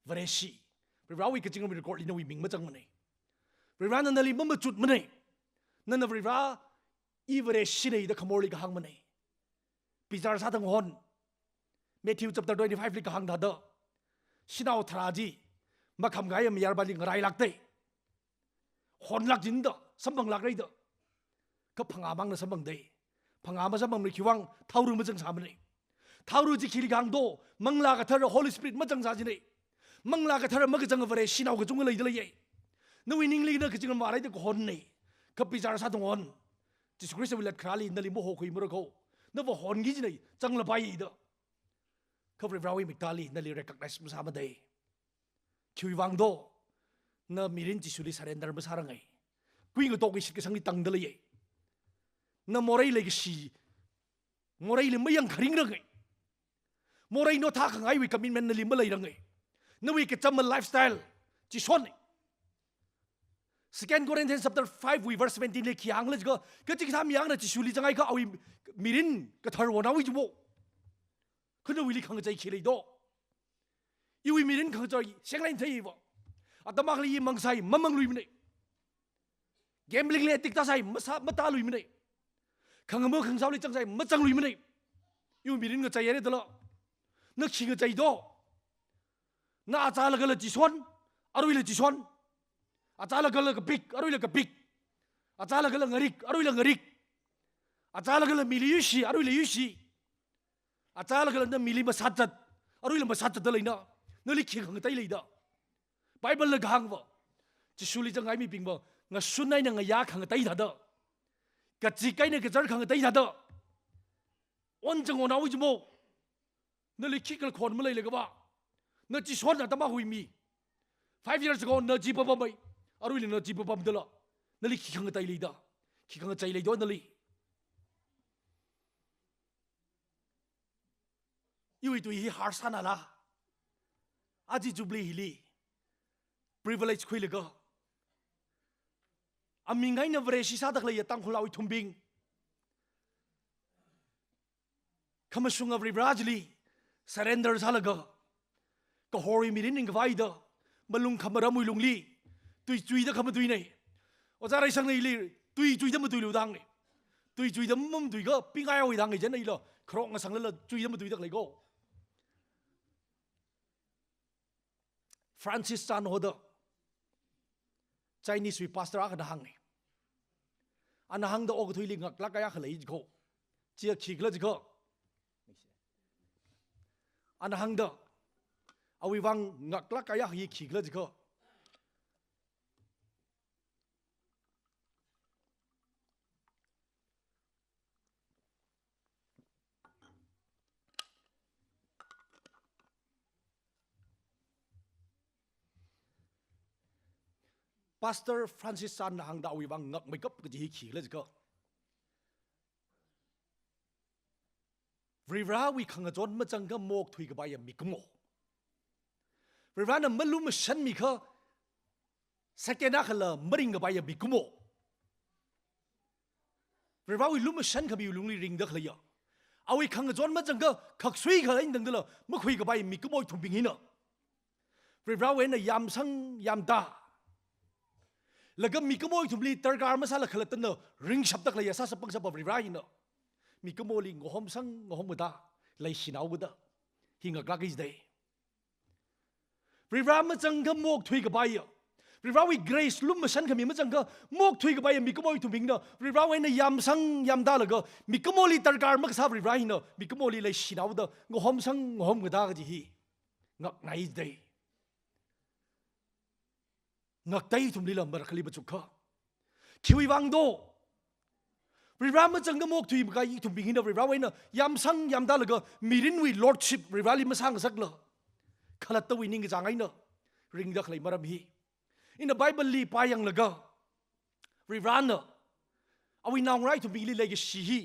Vareshi, Varivarawui kazingramwui record li nawui ming mazangmanei. Varivarana nali mamachutmanei. Nana Varivara, i Vareshi nei da khamorli kahāngmanei. Bichar sāda ngahon. Matthew chapter twenty-five li kahāng thāda, shanao tharā chi makhamkahaiya mayarpāli ngarailākdei, honlāk jinda, samphanglākrei da. Kha phangā mangna samphangdei. Phangā masamphangmara khiwuivang, thaoru mazangsāmanei. Thaoru chi khili kahāng do, Manglā Kathara, Holy Spirit mazangsā jinei. Manglā Kathara makazanga Vareshinao kachungkha leida leiye. Nawui ningli na kazingramvā rāida kahonnei. Kha bichar sāda ngahon. Jishu Khristawui latkharāli nali mahokhuimara kho. Nava honki jinei, zanglapai da. Kha Varivarawui miktāli nali recognize masāmadei. Khiwuivang do, na mirin Jishuli surrender masārangai. Kuingatok ishi kasangli tangda leiye. Na morei leikashi, moreili mayangkharingrangai. Morei nothākhangaiwui commitment nali maleirangai. Nawui kachama lifestyle chi shonnei. Second Corinthians chapter five wui verse seventeen li khi hāngla jiakha, kachikathā mi akhana Jishuli zanghaiakha awui mirin kathar wonhaowa jiwo. Kha nawuili khangachei khi lei do? Iwui mirin khangachei shenglai theiva. Atam akhali i mangsai mamangluimanei. Gambling li addict tāsai masā, matāluimanei. Khangamo khangasāli zangsai mazangluimanei. Iwui mirin ngacheira dala. Na khi ngachei do? Na achālakhala chison, aruila chison. Achālakhala kapik, aruila kapik. Achālakhala ngarik, aruila ngarik. Achālakhala mili yuishi, aruila yuishi. Achālakhala na mili masāzat, aruila masāzatda leina. Nali khi khangatei leida? Bible na kahāngva, Jishuli zanghai mibingva ngashun eina ngayā khangatei thāda, kazek eina kazar khangatei thāda onzang onhaowa jimo. Nali khikhala khon maleilakha va, na chison atam akhawui mi, five years ago na chi papamei, aruila na chi papamdala, nali khi khangatei leida? Khi khangachei lei do nali? Iwui tui hi harsh sānala. Aja Jubilee hili privilege khuilaga, aming eina Vareshi sāda khaleiya Tangkhulnao ithumbing, khamashunga Varivara chili surrender sālaga, kahorwui mirin ringkhavai da, malung khamaramwui lungli, tui chuida khamatuinei. Ojā Reisangna ili tui chuida matuilu da hāngnei. Tui chuida mamatuiakha pingaihaowa da hāngnei, chieina ila kharok ngasanglala chuida matuida khalei ko. Francis Chan hoda, Chinese wui pastor akhana hāngnei. Ana hāngda okathuili ngaklāk kahai akha lei jiko. Chi khikhala jiakha, ana hāngda, awui vang ngaklāk kahai akha hi khikhala jiakha, Pastor Francis Chan na hāngda awui vang ngakmeikap kaji hi khikhala jiakha, Varivarawui khangachon mazangakha maokthui kapaiya mikumo. Varivarana malumashanmikha second akhala maring kapaiya mikumo. Varivarawui lumashan khamiwui lungli ringda khaleiya, awui khangachon mazangakha khaksui khala eina tangdala makhui kapaiya mikumo ithumbing hina. Varivarawui eina yamsang yamta, laga mikumo ithumli darkar masāla khalattana ringshapda khaleiya sāshap pangshapa Varivara hina. Mikumoli ngahomsang ngahomkata, leishinaokata, hi ngaklāk kahai jidei. Varivara mazangakha maokthui kapaiya, Varivarawui grace lumashan khami mazangakha, mokthui kapai mikumo ithum bingna Varivarawui eina yamsang yamtālaga, mikumoli darkar makasā Varivara hina mikumoli leishinaoda ngahomsang ngahomkatā kaji hi ngaknai dei. Ngakdei ithumlila marakhali pachukakha. Khiwui vang do? Varivara mazangda mokthui makahai ithum bing hina Varivarawui eina yamsang yamtālaga mirinwui lordship Varivarali masāngasakla khalattawui ningkachāng eina ringda khalei maram hi. Ina Bible li pāyanglaga, Varivarana awui naongarā ithum bingli leikashi hi,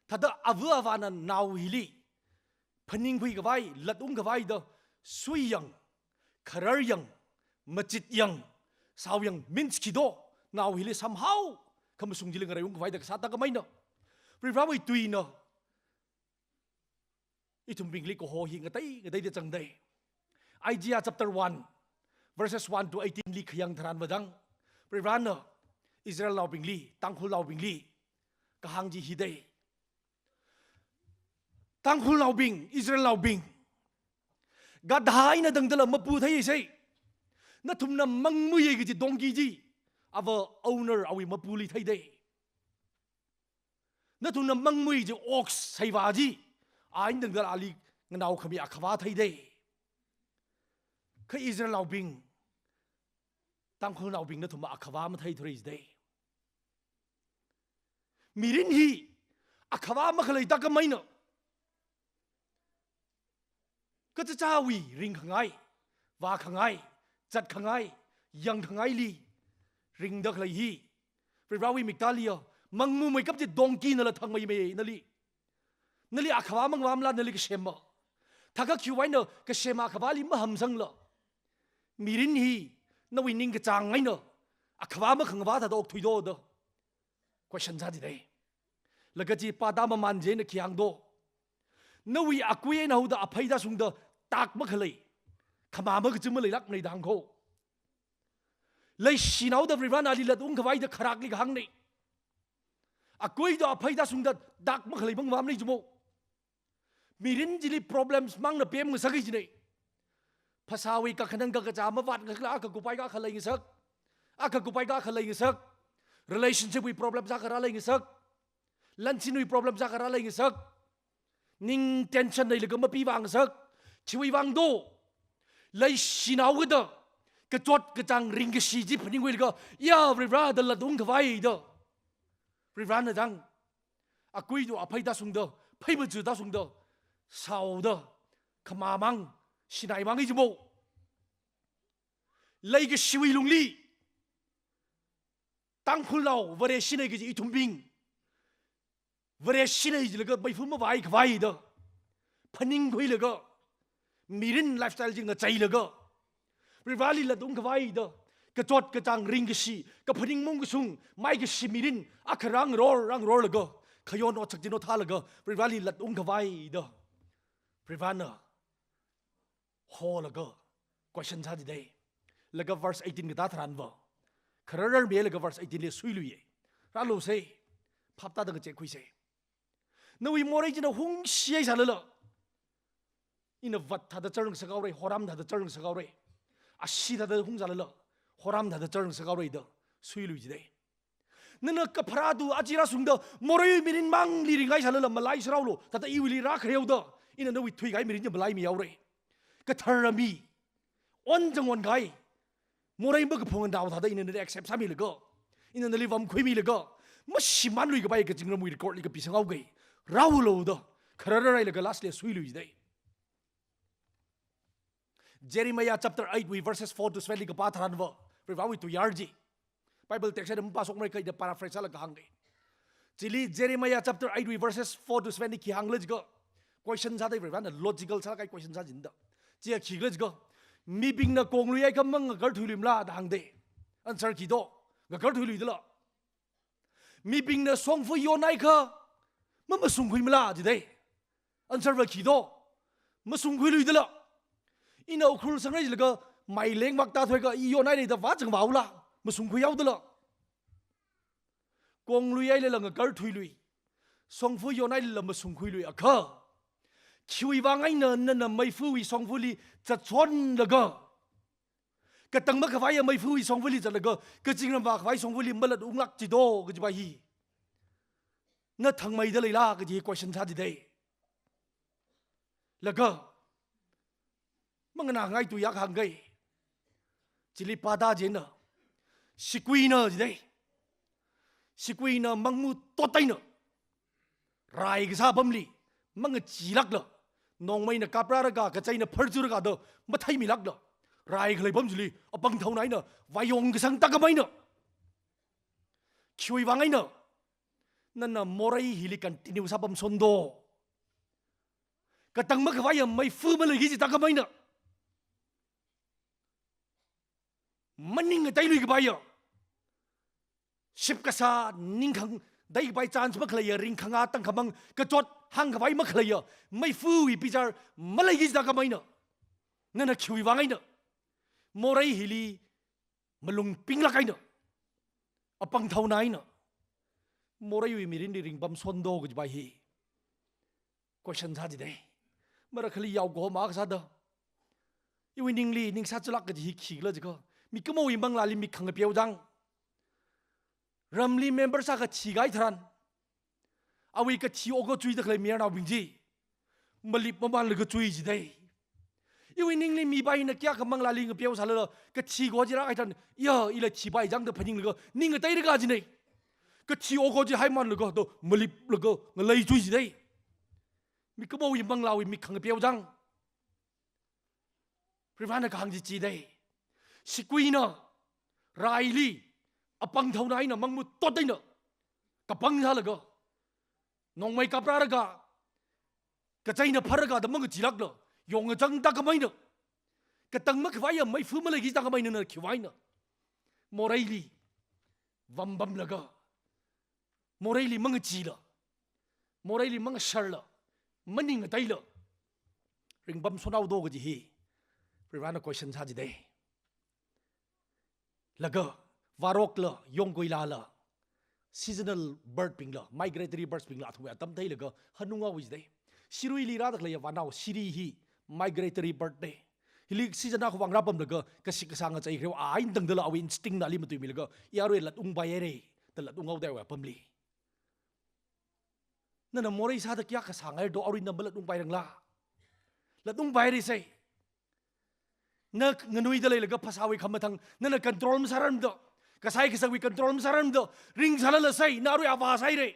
thāda ava avāna nao hili phaningkhui khavai, latungkhavai da suiyang, khararyang, machityang, sāoyang, means khi do, nao hili somehow khamashung chili ngaraiungkhavai da kasā thākhameina Varivarawui tuina ithum bingli kaho hi ngatei ngateida zangdei. Isaiah chapter one, verses one to eighteen li khayang tharan vadang, Varivarana Israelnaobingli, Tangkhulnaobingli kahāng chi hi dei. Tangkhulnaobing, Israelnaobing, gadha eina tangdala mapu theisei. Nathumna mangmuiya kaji donkey chi, ava owner awui mapuli theidei. Nathumna mangmui kaji ox saiva chi, a eina tangdala ali nganao khami akhava theidei. Kha Israelnaobing, Tangkhulnaobing nathum akhava matheithura jidei. Mirin hi akhava makhalei thākhameina, kachichāwui ringkhangai, vākhangai, zatkhangai, yangkhangaili ringda khalei hi, Varivarawui miktāliya mangmumeikap chi donkey nala thangmeimei nali. Nali akhava mangavamala nali kasema. Thākha khiwui eina kasema akhavali mahamsangla, mirin hi nawui ningkachāng eina akhava makhangava thāda okthui do da question sā jidei. Laga chi pāda mamān chieina khi hāng do? Nawui akui eina haoda aphei tāshungda tak makhalei, khamā makachu maleilākmanei da hāng kho. Leishinaoda Varivarana ali latungkhavai da kharakli kahāngnei. Akui da aphei tāshungda tak makhalei mangavamnei jimo. Mirin chili problems mangna pemngasaka jinei. Phasāwui kakhanang kakazā mavātngasakla akha kupai akha leingasak. Akha kupai akha leingasak. Relationship wui problems akha rāleingasak. Lanshinwui problems akha rāleingasak. Ning tension leilaga mapivāngasak. Khiwui vang do? Leishinaoda kachot kachāng ringkashi chi phaningkhuilaga, ya Varivara da latungkhavai da, Varivarana dang akui da aphei tāshungda, phei machu tāshungda, sāoda, khamāmang, shinaimang i jimo. Leikashiwui lungli Tangkhulnao Vareshinei kaji ithumbing, Vareshinei jilaga meifa mavāikhavai da phaningkhuilaga, mirin lifestyle chi ngacheilaga, Varivarali latungkhavai da kachot kachāng ringkashi, kaphaning mungkashung, maikashi mirin akha rāngaror rāngarorlaga, khayon otsak chi nothālaga Varivarali latungkhavai da Varivarana holaga question sā jidei. Laga verse eighteen katā tharan va, kharararmilaga verse eighteen li suiluiye. Rālusei, phap tāda ngachekkhuisei. Nawui morei china hungshihai sālala, ina vat thāda chār ngasakhaorei, horam thāda chār ngasakhaorei. Ashee thāda hung sālala, horam thāda chār ngasakhaorei da suilui jidei. Nana kapharā tu aja rāshungda, morei mirin mangli ringai sālala, malaisāraolu, thāda iwuili rākhareo da, ina nawui thuikahai mirin chi malaimihaorei. Kathara mi, onzang onkahai, morei makaphung nao thāda ina nali accept sāmilaga, ina nali vamkhuimilaga, mashimānluikapai kazingramwui record li kapisanghaokei, rāulu da kharararhailaga last li suilui jidei. Jeremiah chapter eight wui verses four to seven li kapā tharan va, Varivarawui tuiyār chi. Bible text eina mapāshokmara kha ina paraphrase sālaga hāngkei. Chili Jeremiah chapter eight wui verses four to seven li khi hāngkhala jiakha, question sādei, Varivarana logical sālaga question sā jinda. Chiya khikhala jiakha, mibingna konglui akha mangakarthuiluimala da hāngdei. Answer khi do? Ngakarthuilui dala. Mibingna shongfa yonakha mamashungkhuimala jidei. Answer va khi do? Mashungkhuilui dala. Ina Ukhrul sangrei jilaga maileng makta thuiakha i yonai leida vāzangvāula, mashungkhuihaodala. Konglui ailala ngakarthuilui, shongfa yonailala mashungkhuilui akha, khiwui vang eina nana meifawui shongfali zatshonlaga, Katang makhavaiya meifawui shongfali zatlaga, kazingram vākhavai shongfali malat unglāk jido kajipa hi. Na thangmeida leila kaji question sāchidei. Laga, manganāngai tuiya kahāngkai. Chili pāda jina. Sikuina jidei. Sikuina mangmu tot eina rai kasā apamli, mangachilākla, nongmeina kaprālaga, kachaina pharchulaga da matheimilākla, rai khalei apam chili apangthaona eina vāyong kasang tākam eina, khiwui vang eina nana morei hili continue sāpamshon do? Katang makhavaiya meifa maleiki kaji tākam eina, maning ngateiluikapaiya, ship kasā, ning khangdai kapai chance makhaleiya, ringkhanga tangkhamang kachot hāngkhavai makhaleiya meifawui bichar maleiki kaji tākam eina, nana khiwui vang eina morei hili malung pinglāk eina, apangthaona eina, moreiwui mirinli ringpamshon do kajipa hi question sāchidei. Marakhali yaokahoma kasāda, iwui ningli ningsāchalāk kaji hi khikhala jiakha, mikumowui manglāli mik khangapeo chang. Ramli member sākha thikahai tharan, awui kathi okho chuida khalei mayarnaobing chi malip mamanlaga chui jidei. Iwui ningli mipa hina kayākha manglāli ngapeo sālala, kathi okho chi rākahai tharan, ya, ila thipai chang da phaninglaga ning ngateiraka jinei. Kathi okho chi haimanlaga da maliplaga ngalei chui jidei. Mikumowui manglāwui mik khangapeo chang. Varivarana kahāng chi chidei. Sikuina raili apangthaona eina mangmu tot eina kapang sālaga, nongmei kaprālaga, kachaina pharlaga da mangachilākla, yong kachang tākam eina, katang makhavaiya meifa maleiki kaji tākam eina nana khiwui vang eina moreili vampamlaga, moreili mangachila, moreili mangasharla, maning ngateila ringpamshon haodo kaji hi Varivarana question sāchidei. Laga, vārokla, yongkuilala, seasonal bird bingla, migratory birds bingla athumwui atam theilaga hanung haowa jidei. Siruili rāda khaleiya vānao siri hi migratory bird nei. Hili season akhawui vang rāpamlaga, kashik kashāng ngachei khareo eina tangdala awui instinct na ali matuimilaga, ya arui latungpai hairei da latunghaodei awui apamli. Nana morei sāda kayākha sāngairo, arui na malatungpai rangla? Latungpai hairei sai. Na nganuida leilaga phasāwui khamathāng nana control masārarmada, kashai kasāwui control masārarmada, ringsālala sai, na arui avā sāhairei,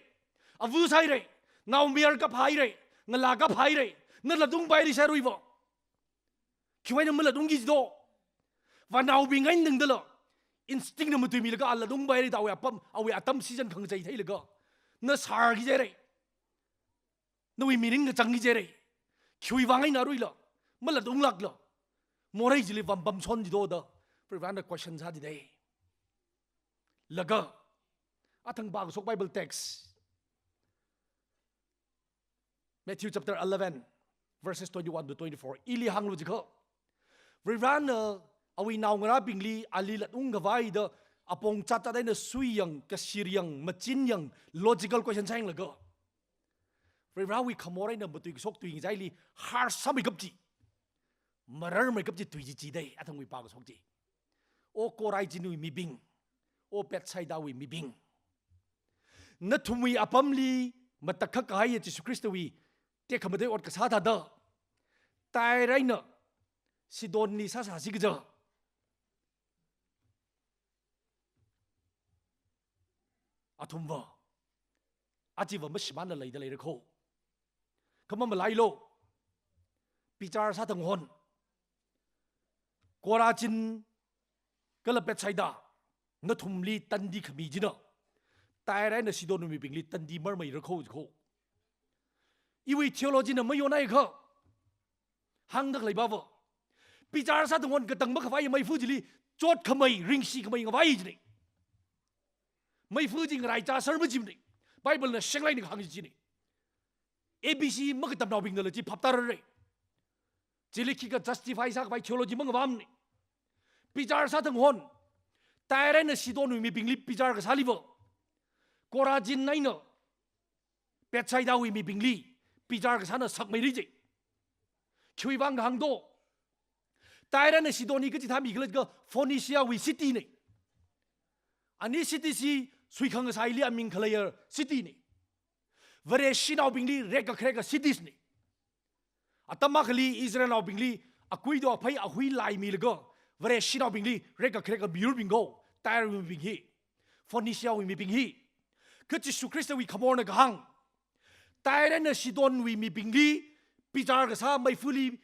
ava sāhairei, naomayara kaphā hairei, ngalā kaphā hairei, na latungpai hairei sai aruiva. Khiwui vang eina malatungki jido? Vānaobing eina tangdala, instinct na matuimilaga a latungpai hairei da awui apam, awui atam season khangachei theilaga, na sārki jihairei. Nawui mirin kachangki jihairei. Khiwui vang eina aruila malatunglākla, morei chili vampamshon jido da Varivarana question sāchidei. Laga, athang pākashok Bible text, Matthew chapter eleven, verses twenty-one to twenty-four. Ili hānglu jiakha, Varivarana awui naongarābingli ali latungkhavai da apong chatta eina suiyang, kashiryang, machinyang, logical question sāyanglaga, Varivarawui khamor eina matuikashok tuingachaili harsh sāmeikap chi, mararmeikap chi tui chi chidei, athangwui pākashok chi. O Korazin wui mibing, O Bethsaida wui mibing, nathumwui apamli matakhak kahaiya Jesu Khristawui tekhamatei ot kasā thāda, Tyre eina Sidonli sāsāsi kaja, athumva, achiva mashimānla leida leira kho. Kha mamalailu, bichar sāthang hon, Korazin kala Bethsaida, nathumli tandi khami china Tyre eina Sidon mibingli tandi marmeira kho, kho. Iwui theology na mayonhaiakha, hāngda khalei pava, bichar sāthang hon katang makhavaiya meifa chili chotkhamei, ringshikhamei ngavai jinei. Meifa chi ngaraichā sāra majimanei. Bible na shenglai eina kahāng chi jinei. A B C makatamnaobingnala chi phap tārarei. Chili khikha justify sākhavai theology mangavāmanei. Bichar sāthang hon, Tyre eina Sidon wui mibingli bichar kasāliva, Korazin eina Bethsaida wui mibingli bichar kasāna sakmeira ji. Khiwui vang kahāng do? Tyre eina Sidon hi kachithā mi khala jiakha Phoenicia wui city na. Ani city chi suikhangasaili aming khaleiya city na. Vareshinaobingli rekkakhareka cities na. Atam akhali Israelnaobingli akuido aphei ahui laimilaga, Vareshinaobingli rekkakhareka miyurbing ko, Tyre wui mibing hi, Phoenicia wui mibing hi. Kha Jishu Khristawui khamorna kahāng, Tyre eina Sidon wui mibingli bichar kasā meifali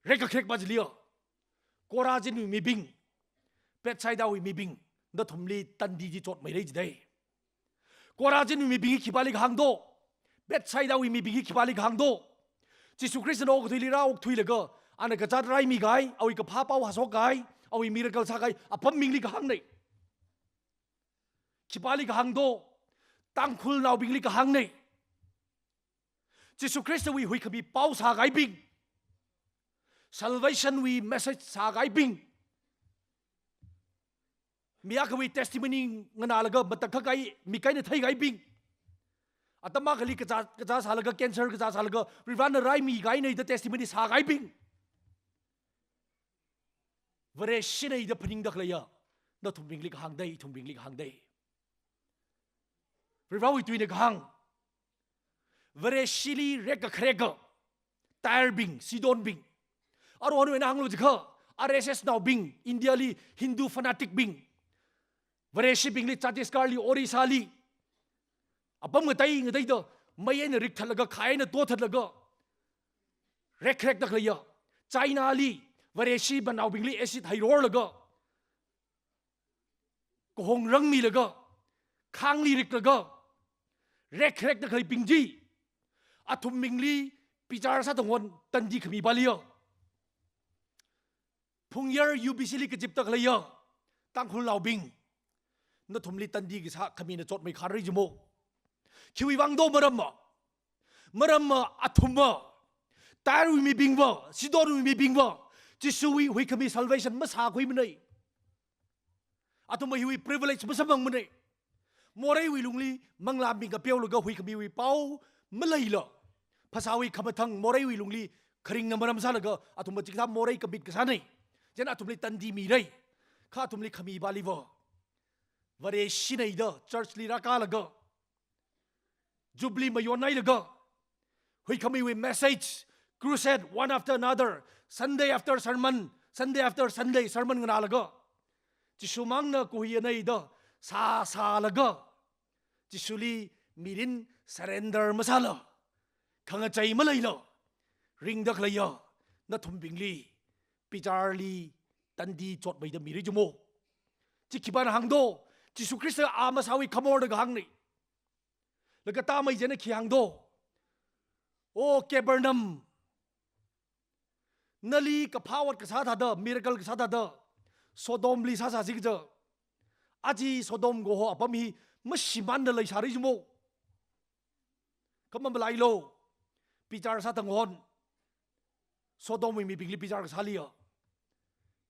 rekkakharek pa chiliya. Korazin wui mibing, Bethsaida wui mibing, nathumli tandi chi chotmeira jidai. Korazin wui mibing hi khipāli kahāng do? Bethsaida wui mibing hi khipāli kahāng do? Jishu Khristana okathuili rāokthuilaga, ana kazāt raimi kahai, awui kaphā pao hāshok kahai, awui miracle sākahai apambingli kahāng na. Khipāli kahāng do? Tangkhulnaobingli kahāng na. Jishu Khristawui huikhami pao sākahaibing, salvation wui message sākahaibing, mi akhawui testimony nganālaga matakhak kahai, mik eina theikahaibing, atam akhali kazā, kazā sālaga, cancer kazā sālaga, Varivarana raimi kahai na da testimony sākahaibing, Vareshina da phaningda khaleiya nathumbingli kahāng dai, ithumbingli kahāng dai. Varivarawui tuina kahāng, Vareshili rekkakhareka Tyrebing, Sidonbing. Aruihon eina hānglu jiakha, R S S naobing, Indiali Hindu fanatic bing, Vareshibingli Chhattisgarhli, Orissali, apam ngatei ngateida mei eina rikthatlaga, khai eina tothatlaga rekkharekda khaleiya. Chinali Vareshi banaobingli acid heirorlaga, kahong rangmilaga, khangli riklaga rekkharekda khaleibing chi, athumbingli bichar sāda ngahon tandi khami paliya. Phungyar U B C li kazipda khaleiya Tangkhulnaobing, nathumli tandi kasā khamina chotmei kharei jimo. Khiwui vang do maramva? Maramva athumva, Tyrewui mibingva, Sidonwui mibingva, Jishuwui huikhami salvation masākhuimana. Athumva hiwui privilege masamphangmana. Moreiwui lungli manglā mik ngapeolaga huikhamiwui pao maleila, phasāwui khamathang moreiwui lungli kharingna maram sālaga, athumva chikathā morei kamit kasāna. Chieina athumli tandi mira. Kha athumli khami paliva, Vareshina da church li rākālaga, Jubilee mayonhailaga, huikhamiwui message, crusade, one after another, Sunday after sermon, Sunday after Sunday sermon nganālaga, Jishu mangna kuhiyana da sāsālaga, Jishuli mirin surrender masāla, khangachei maleila ringda khaleiya nathumbingli bicharli tandi chotmeida mira jimo. Chi khipāna hāng do? Jishu Khrista a masāwui khamorna kahāngna. Laga tāmei chieina khi hāng do? O Capernaum, nali kaphā ot kasā thāda, miracle kasā thāda, Sodomli sāsāsi kaja. Aja Sodom kaho apam hi mashimānda leisāra jimo. Kha mamalailu, bichar sāda ngahon, Sodomwui mibingli bichar kasāliya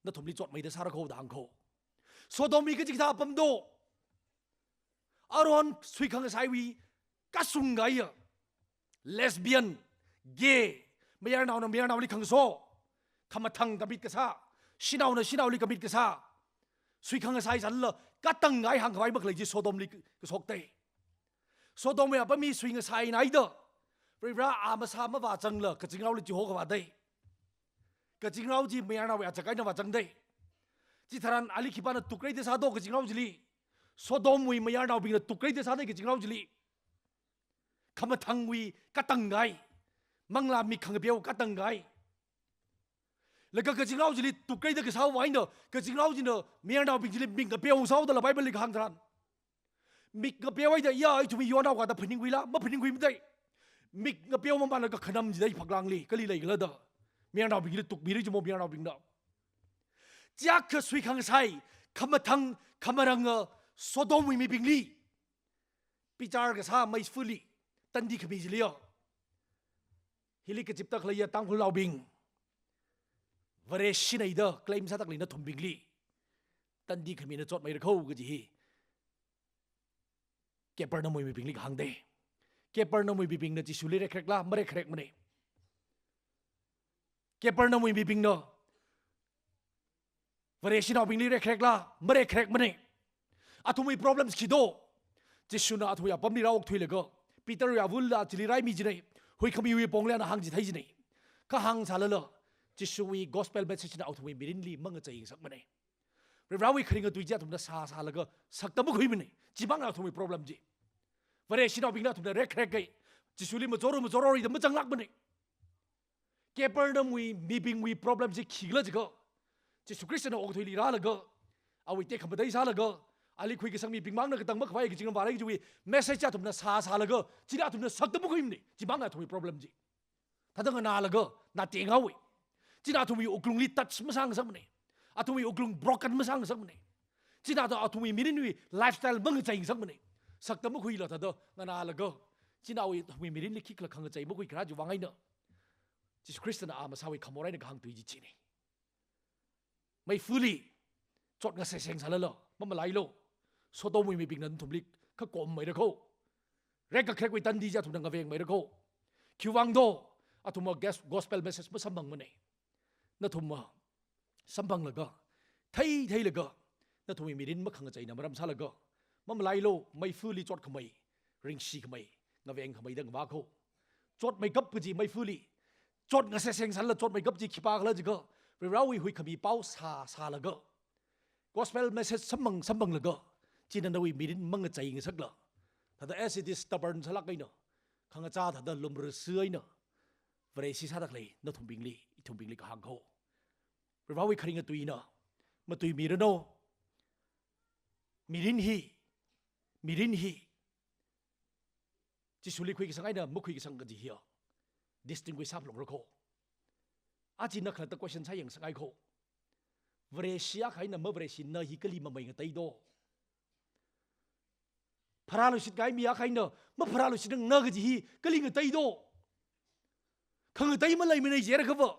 nathumli chotmeida sāra kho da hāng kho. Sodom hi kachikathā apam do? Aruihon suikhangasaiwui kashung kahaiya, lesbian, gay, mayarnaona mayarnaoli khangaso, khamathang kamit kasā, shanaona shanaoli kamit kasā, suikhangasai sālala katang kahai hāngkhavai makhalei chi Sodomli kashokdai. Sodomwui apam hi suingasaina da, Varivara a masā mavāzangla, kazingraoli chiho khavādai. Kazingrao chi mayarnaowui azak eina vāzangdai. Chitharan ali khipāna tukreida sā do kazingrao chili? Sodomwui mayarnaobingna tukreida sādai kazingrao chili. Khamathangwui katang kahai, manglā mik khangapeo katang kahai. Laga kazingrao chili tukreida kasāwui eina, kazingrao china mayarnaobing chili mik ngapeo sāhaoda la Bible li kahāng tharan. Mik ngapeohaida, ya, ithum hi yonhaoka da phaningkhuila? Maphaningkhuimadai. Mik ngapeo mamānlaga khanam jidai phaklangli, kali leikhala da mayarnaobingli tukmira jimo mayarnaobingna. Chiakha suikhangasai, khamathang, khamaranga Sodomwui mibingli bichar kasā meifali tandi khami chiliya. Hili kazipda khaleiya Tangkhulnaobing, Vareshina da claim sāda khalei nathumbingli tandi khamina chotmeira kho kaji hi Capernaumwui mibingli kahāngdai. Capernaumwui mibingna Jishuli rekkharekla? Marekkharekmana. Capernaumwui mibingna Vareshinaobingli rekrekla, marekrekmanei. Athumwui problems khi do? Jishuna athumwui apamli rāokthuilaga, Peterwui avulala chili raimi jinei. Huikhamiwui pongli ana hāngchithei jinei. Kha hāngsālala, Jishuwui gospel message na athumwui mirinli mangacheingasakmanei. Varivarawui kharinga tui chi athumna sāsālaga, sakta makhuimanei. Chimangna athumwui problem chi. Vareshinaobingna athumna rekrekei. Jishuli machoro machororida mazanglākmanei. Capernaumwui mibingwui problem chi khikhala jiakha, Jishu Khristana okathuili rālaga, awui tekhamatei sālaga, ali khuikasang mibingmangna katang makhavai kaching vārai kajiwui message athumna sāsālaga, chili athumna sakta makhuimanei. Chimangna athumwui problem chi. Thāda nganālaga, na tengawui. China athumwui wuklungli touch masāngasakmanei. Athumwui wuklung broken masāngasakmanei. China athumwui mirinwui lifestyle mangacheingasakmanei. Sakta makhuila thāda nganālaga, china awui athumwui mirinli khikhala khangachei makhuikharā chiwui vang eina, Jishu Khristana a masāwui khamor eina kahāng tui chi chinei. Meifali chotngaseseng sālala, mamalailu. Sodomwui mibingna nathumli khakom mairakho. Rekkakharekwui tandi chi athumna ngaveng mairakho. Khiwui vang do? Athumva gas-, gospel message masamphangmanei. Nathumva samphanglaga, theitheilaga, nathumwui mirin makhangacheina maram sālaga, mamalailu, meifali chotkhamei, ringshikhamei, ngavengkhamei da ngavākho. Chotmeikap kaji meifali, chotngaseseng sālala chotmeikap chi khipākhala jiakha, Varivarawui huikhami pao sāsālaga, gospel message samphang samphanglaga, china nawui mirin mangacheingasakla, thāda as it is stubborn sālāk eina, khangachā thāda lumrasi eina, Vareshi sāda khalei nathumbingli, ithumbingli kahāngkho. Varivarawui kharinga tuina matuimiranu. Mirin hi, mirin hi Jishuli khuikasang eina makhuikasang kaji hiya distinguish sāphalungrakho. Aja ina khalatta question sāyangsangaikho. Vareshi akha eina mavareshi na hi kali mameingatei do? Pharāluishit kahai mi akha eina mapharāluishitranglā kaji hi kali ngatei do? Khangatei maleimanei jiakhava,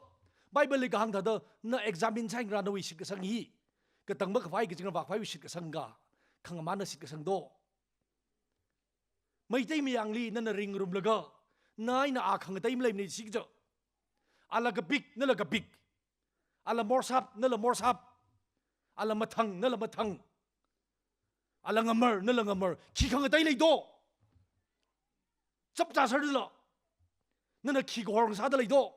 Bible li kahāng thāda na examine sāyanglu nawui shitkasang hi, katang makhavai kachingra vākhavaiwui shitkasang ka, khangamānna shitkasang do? Meitei mayangli nana ringrumlaga, na eina a khangatei maleimanei shikja. Ala kapik, nala kapik. Ala morsap, nala morsap. Ala mathang, nala mathang. Ala ngamar, nala ngamar. Khi khangatei lei do? Chapchā sārdala, nana khi kahor ngasāda lei do?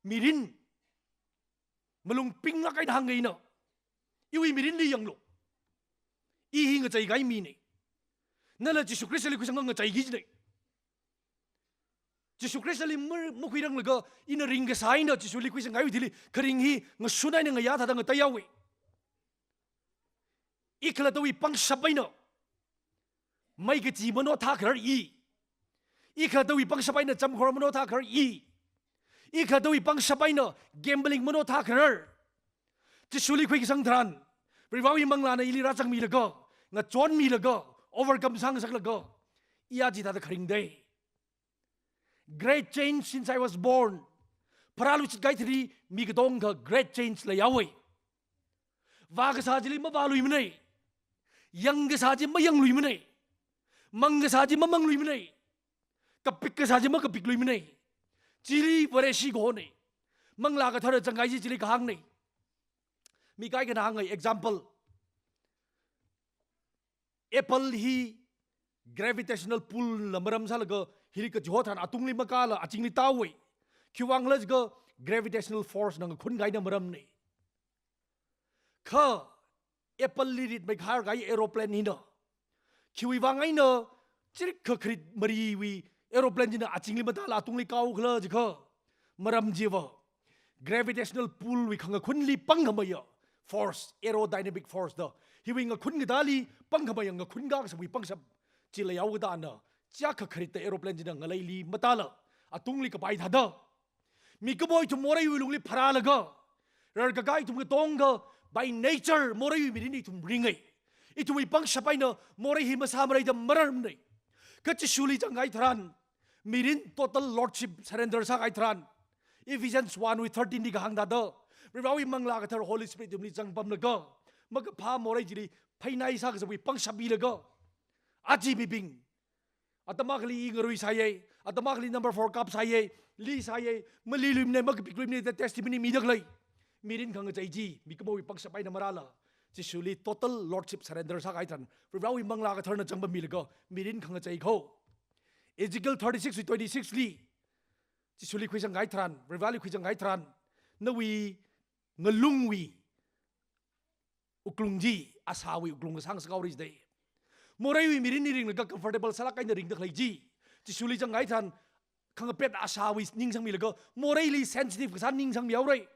Mirin, malung pinglāk eina hāngngaina. Iwui mirinli yanglu. I hi ngachei kahai minei. Nala Jishu Khristali khuisang ngacheiki jinei. Jishu Khristali ma-, makhuiranglaga, ina ringkasā eina Jishuli khuisang kahaiwui thili, kharing hi ngashun eina ngayā thāda ngateihaowei. I khalattawui pangshap eina mei kachi mano thākharar i. I khalattawui pangshap eina chamkhor mano thākharar i. I khalattawui pangshap eina gambling mano thākharar. Jishuli khuikasang tharan, Varivarawui manglāna ili rāzangmilaga, ngachonmilaga, overcome sāngasaklaga, i aja thāda kharing dei. Great change since I was born. Pharāluishit kahai thili mi katonga great change leihaowei. Vākasā chili mavāluimanei. Yangkasā chi mayangluimanei. Mangkasā chi mamangluimanei. Kapikkasā chi makapikluimanei. Chili Vareshi kahonei. Manglā Kathara zangkahai chi chili kahāngnei. Mi kaikhana hāngngai, example. Apple hi gravitational pull na maram sālaga hili kachiho tharan atungli makāla azingli tāhaowei. Khiwui vangkhala jiakha gravitational force na ngakhun kahaina maramnei. Kha apple li ritmeikahai aeroplane hina, khiwui vang eina chirikha kharit mariwui aeroplane china azingli matāla atungli kāhaokhala jiakha, maram chiva gravitational pull wui khangakhunli pangkhameiya force, aerodynamic force da. Hiwui ngakhun katāli pangkhameiya ngakhun kasāwui pangshap chi leihaokatana, chiyākha kharitta aeroplane china ngaleili matāla atungli kapai thāda, mikumo ithum moreiwui lungli pharālaga, rarkaka ithum katonga by nature moreiwui mirin ithum ringai. Ithumwui pangshap eina morei hi masāmara da mararmanei. Kha Jishuli zangkahai tharan, mirin total lordship surrender sākahai tharan, Ephesians one wui thirteen li kahāng thāda, Varivarawui Manglā Kathara Holy Spirit ithumli zangpamlaga, makaphā morei chili phainai sākasāwui pangshap milaga, aja mibing, Atam akhali i ngarui sāya, atam akhali number four kap sāya, li sāya, maliluimana, makapikluimana da testimony midalei. Mirin khangachei chi mikumowui pangshap eina marāla, Jishuli total lordship surrender sākahai tharan, Varivarawui Manglā Katharana zangpammilaga mirin khangachei kho. Ezekiel thirty-six wui twenty-six li, Jishuli khuisang kahai tharan, Varivarali khuisang kahai tharan, nawui ngalungwui wuklung chi asāwui wuklung kasāng sāhaora jida. Moreiwui mirin hi ringlaga comfortable sālāk eina ringda khalei chi, Jishuli zang kahai tharan, khangapet asāwui ning sangmilaga moreili sensitive kasā ning sangmihaora.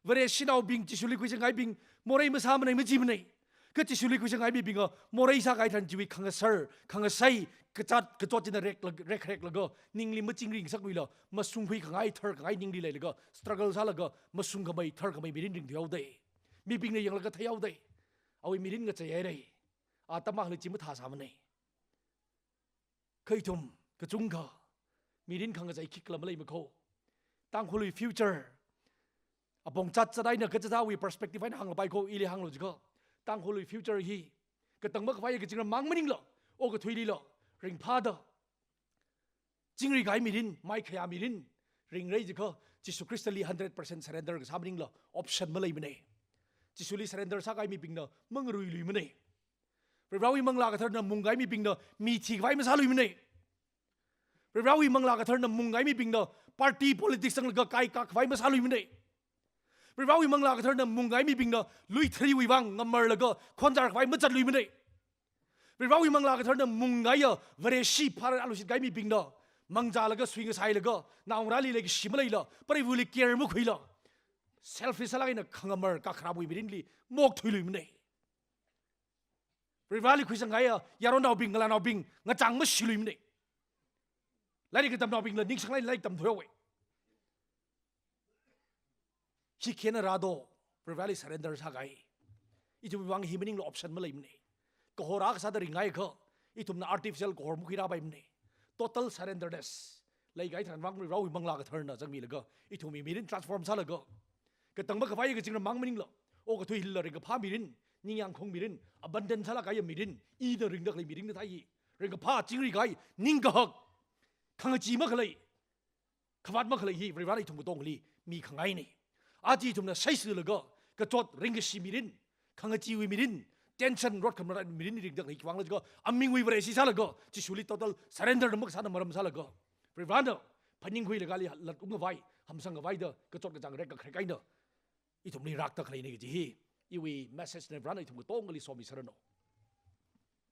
Vareshinaobing, Jishuli khuisang kahaibing, morei masāmana, majimana. Kha Jishuli khuisang kahai mibinga morei sākahai tharan chiwui khangasar, khangasai, kazat, kachot china rek, rekreklaga, ningli machingri ngasakluila, mashungkhui khangai, thar khangai ningli leilaga, struggle sālaga, mashungkhamei, tharkhamei mirin ringthuihaoda. Mibingna yanglaga theihaoda. Awui mirin ngacheihaira. Atam akhali chi mathāsāmana. Kha ithum kachungkha mirin khangachei khikhala maleima kho. Tangkhulwui future, apong chat chat eina kachāchāwui perspective eina hānglapai kho, ili hānglu jiakha, Tangkhulwui future hi katang makhavai kazingramwui mang maningla, okathuilila ringphāda chingri kahai mirin, maikhayā mirin ringra jiakha, Jishu Khristali hundred percent surrender kasā maningla option maleimana. Jishuli surrender sākahai mibingna mangaruiluimana. Varivarawui Manglā Katharana mungkahai mibingna mi thikhavai masāluimana. Varivarawui Manglā Katharana mungkahai mibingna party politics zanglaga kaikak khavai masāluimana. Varivarawui Manglā Katharana mungkahai mibingna lui thariwui vang ngamarlaga khonzar khavai mazatluimana. Varivarawui Manglā Katharana mungkahaiya Vareshi Pharao alushit kahai mibingna mangzālaga, sui ngasailaga, naongarāli leikashi maleila, preiva̱li care makhuila, selfish sālāk eina khangamar kakharapwui mirinli mokthuiluimana. Varivarali khuisang kahaiya yaronnaobing, ngalānaobing ngachang mashiluimana. Lairik katamnaobingla ningsanglāk eina lairik tamthuihaowa. Hi khina rādo, Varivarali surrender sākahai. Ithumwui vang hi maningla option maleimana. Kahor akha sāda ringhaiakha, ithumna artificial kahor makhuirāpaimana. Total surrenderness leikahai tharan vang Varivarawui Manglā Katharana zangmilaga, ithumwui mirin transform sālaga, katang makhavai kazingram mang maningla, okathui hila ringkaphā mirin, ningyāngkhong mirin, abundant sālāk kahaiya mirin, ina ringda khalei mirin kathā hi, ringkaphā chingri kahai, ningkahak, khangachee makhalei, khavāt makhalei hi Varivarana ithum katongali mikhangaina. Aja ithumna shaishilaga, kachot ringkashi mirin, khangacheewui mirin, tension rot khamara mirin ringda khalei khiwuivangla jiakha, amingwui Vareshi sālaga, Jishuli total surrender na makasāna maram sālaga, Varivarana phaningkhuilaga ali latungkhavai, hamsangkhavai da kachot kachāng rek kakharek eina ithumli rakda khaleina kaji hi iwui message na. Varivarana ithum katongali somisāranu.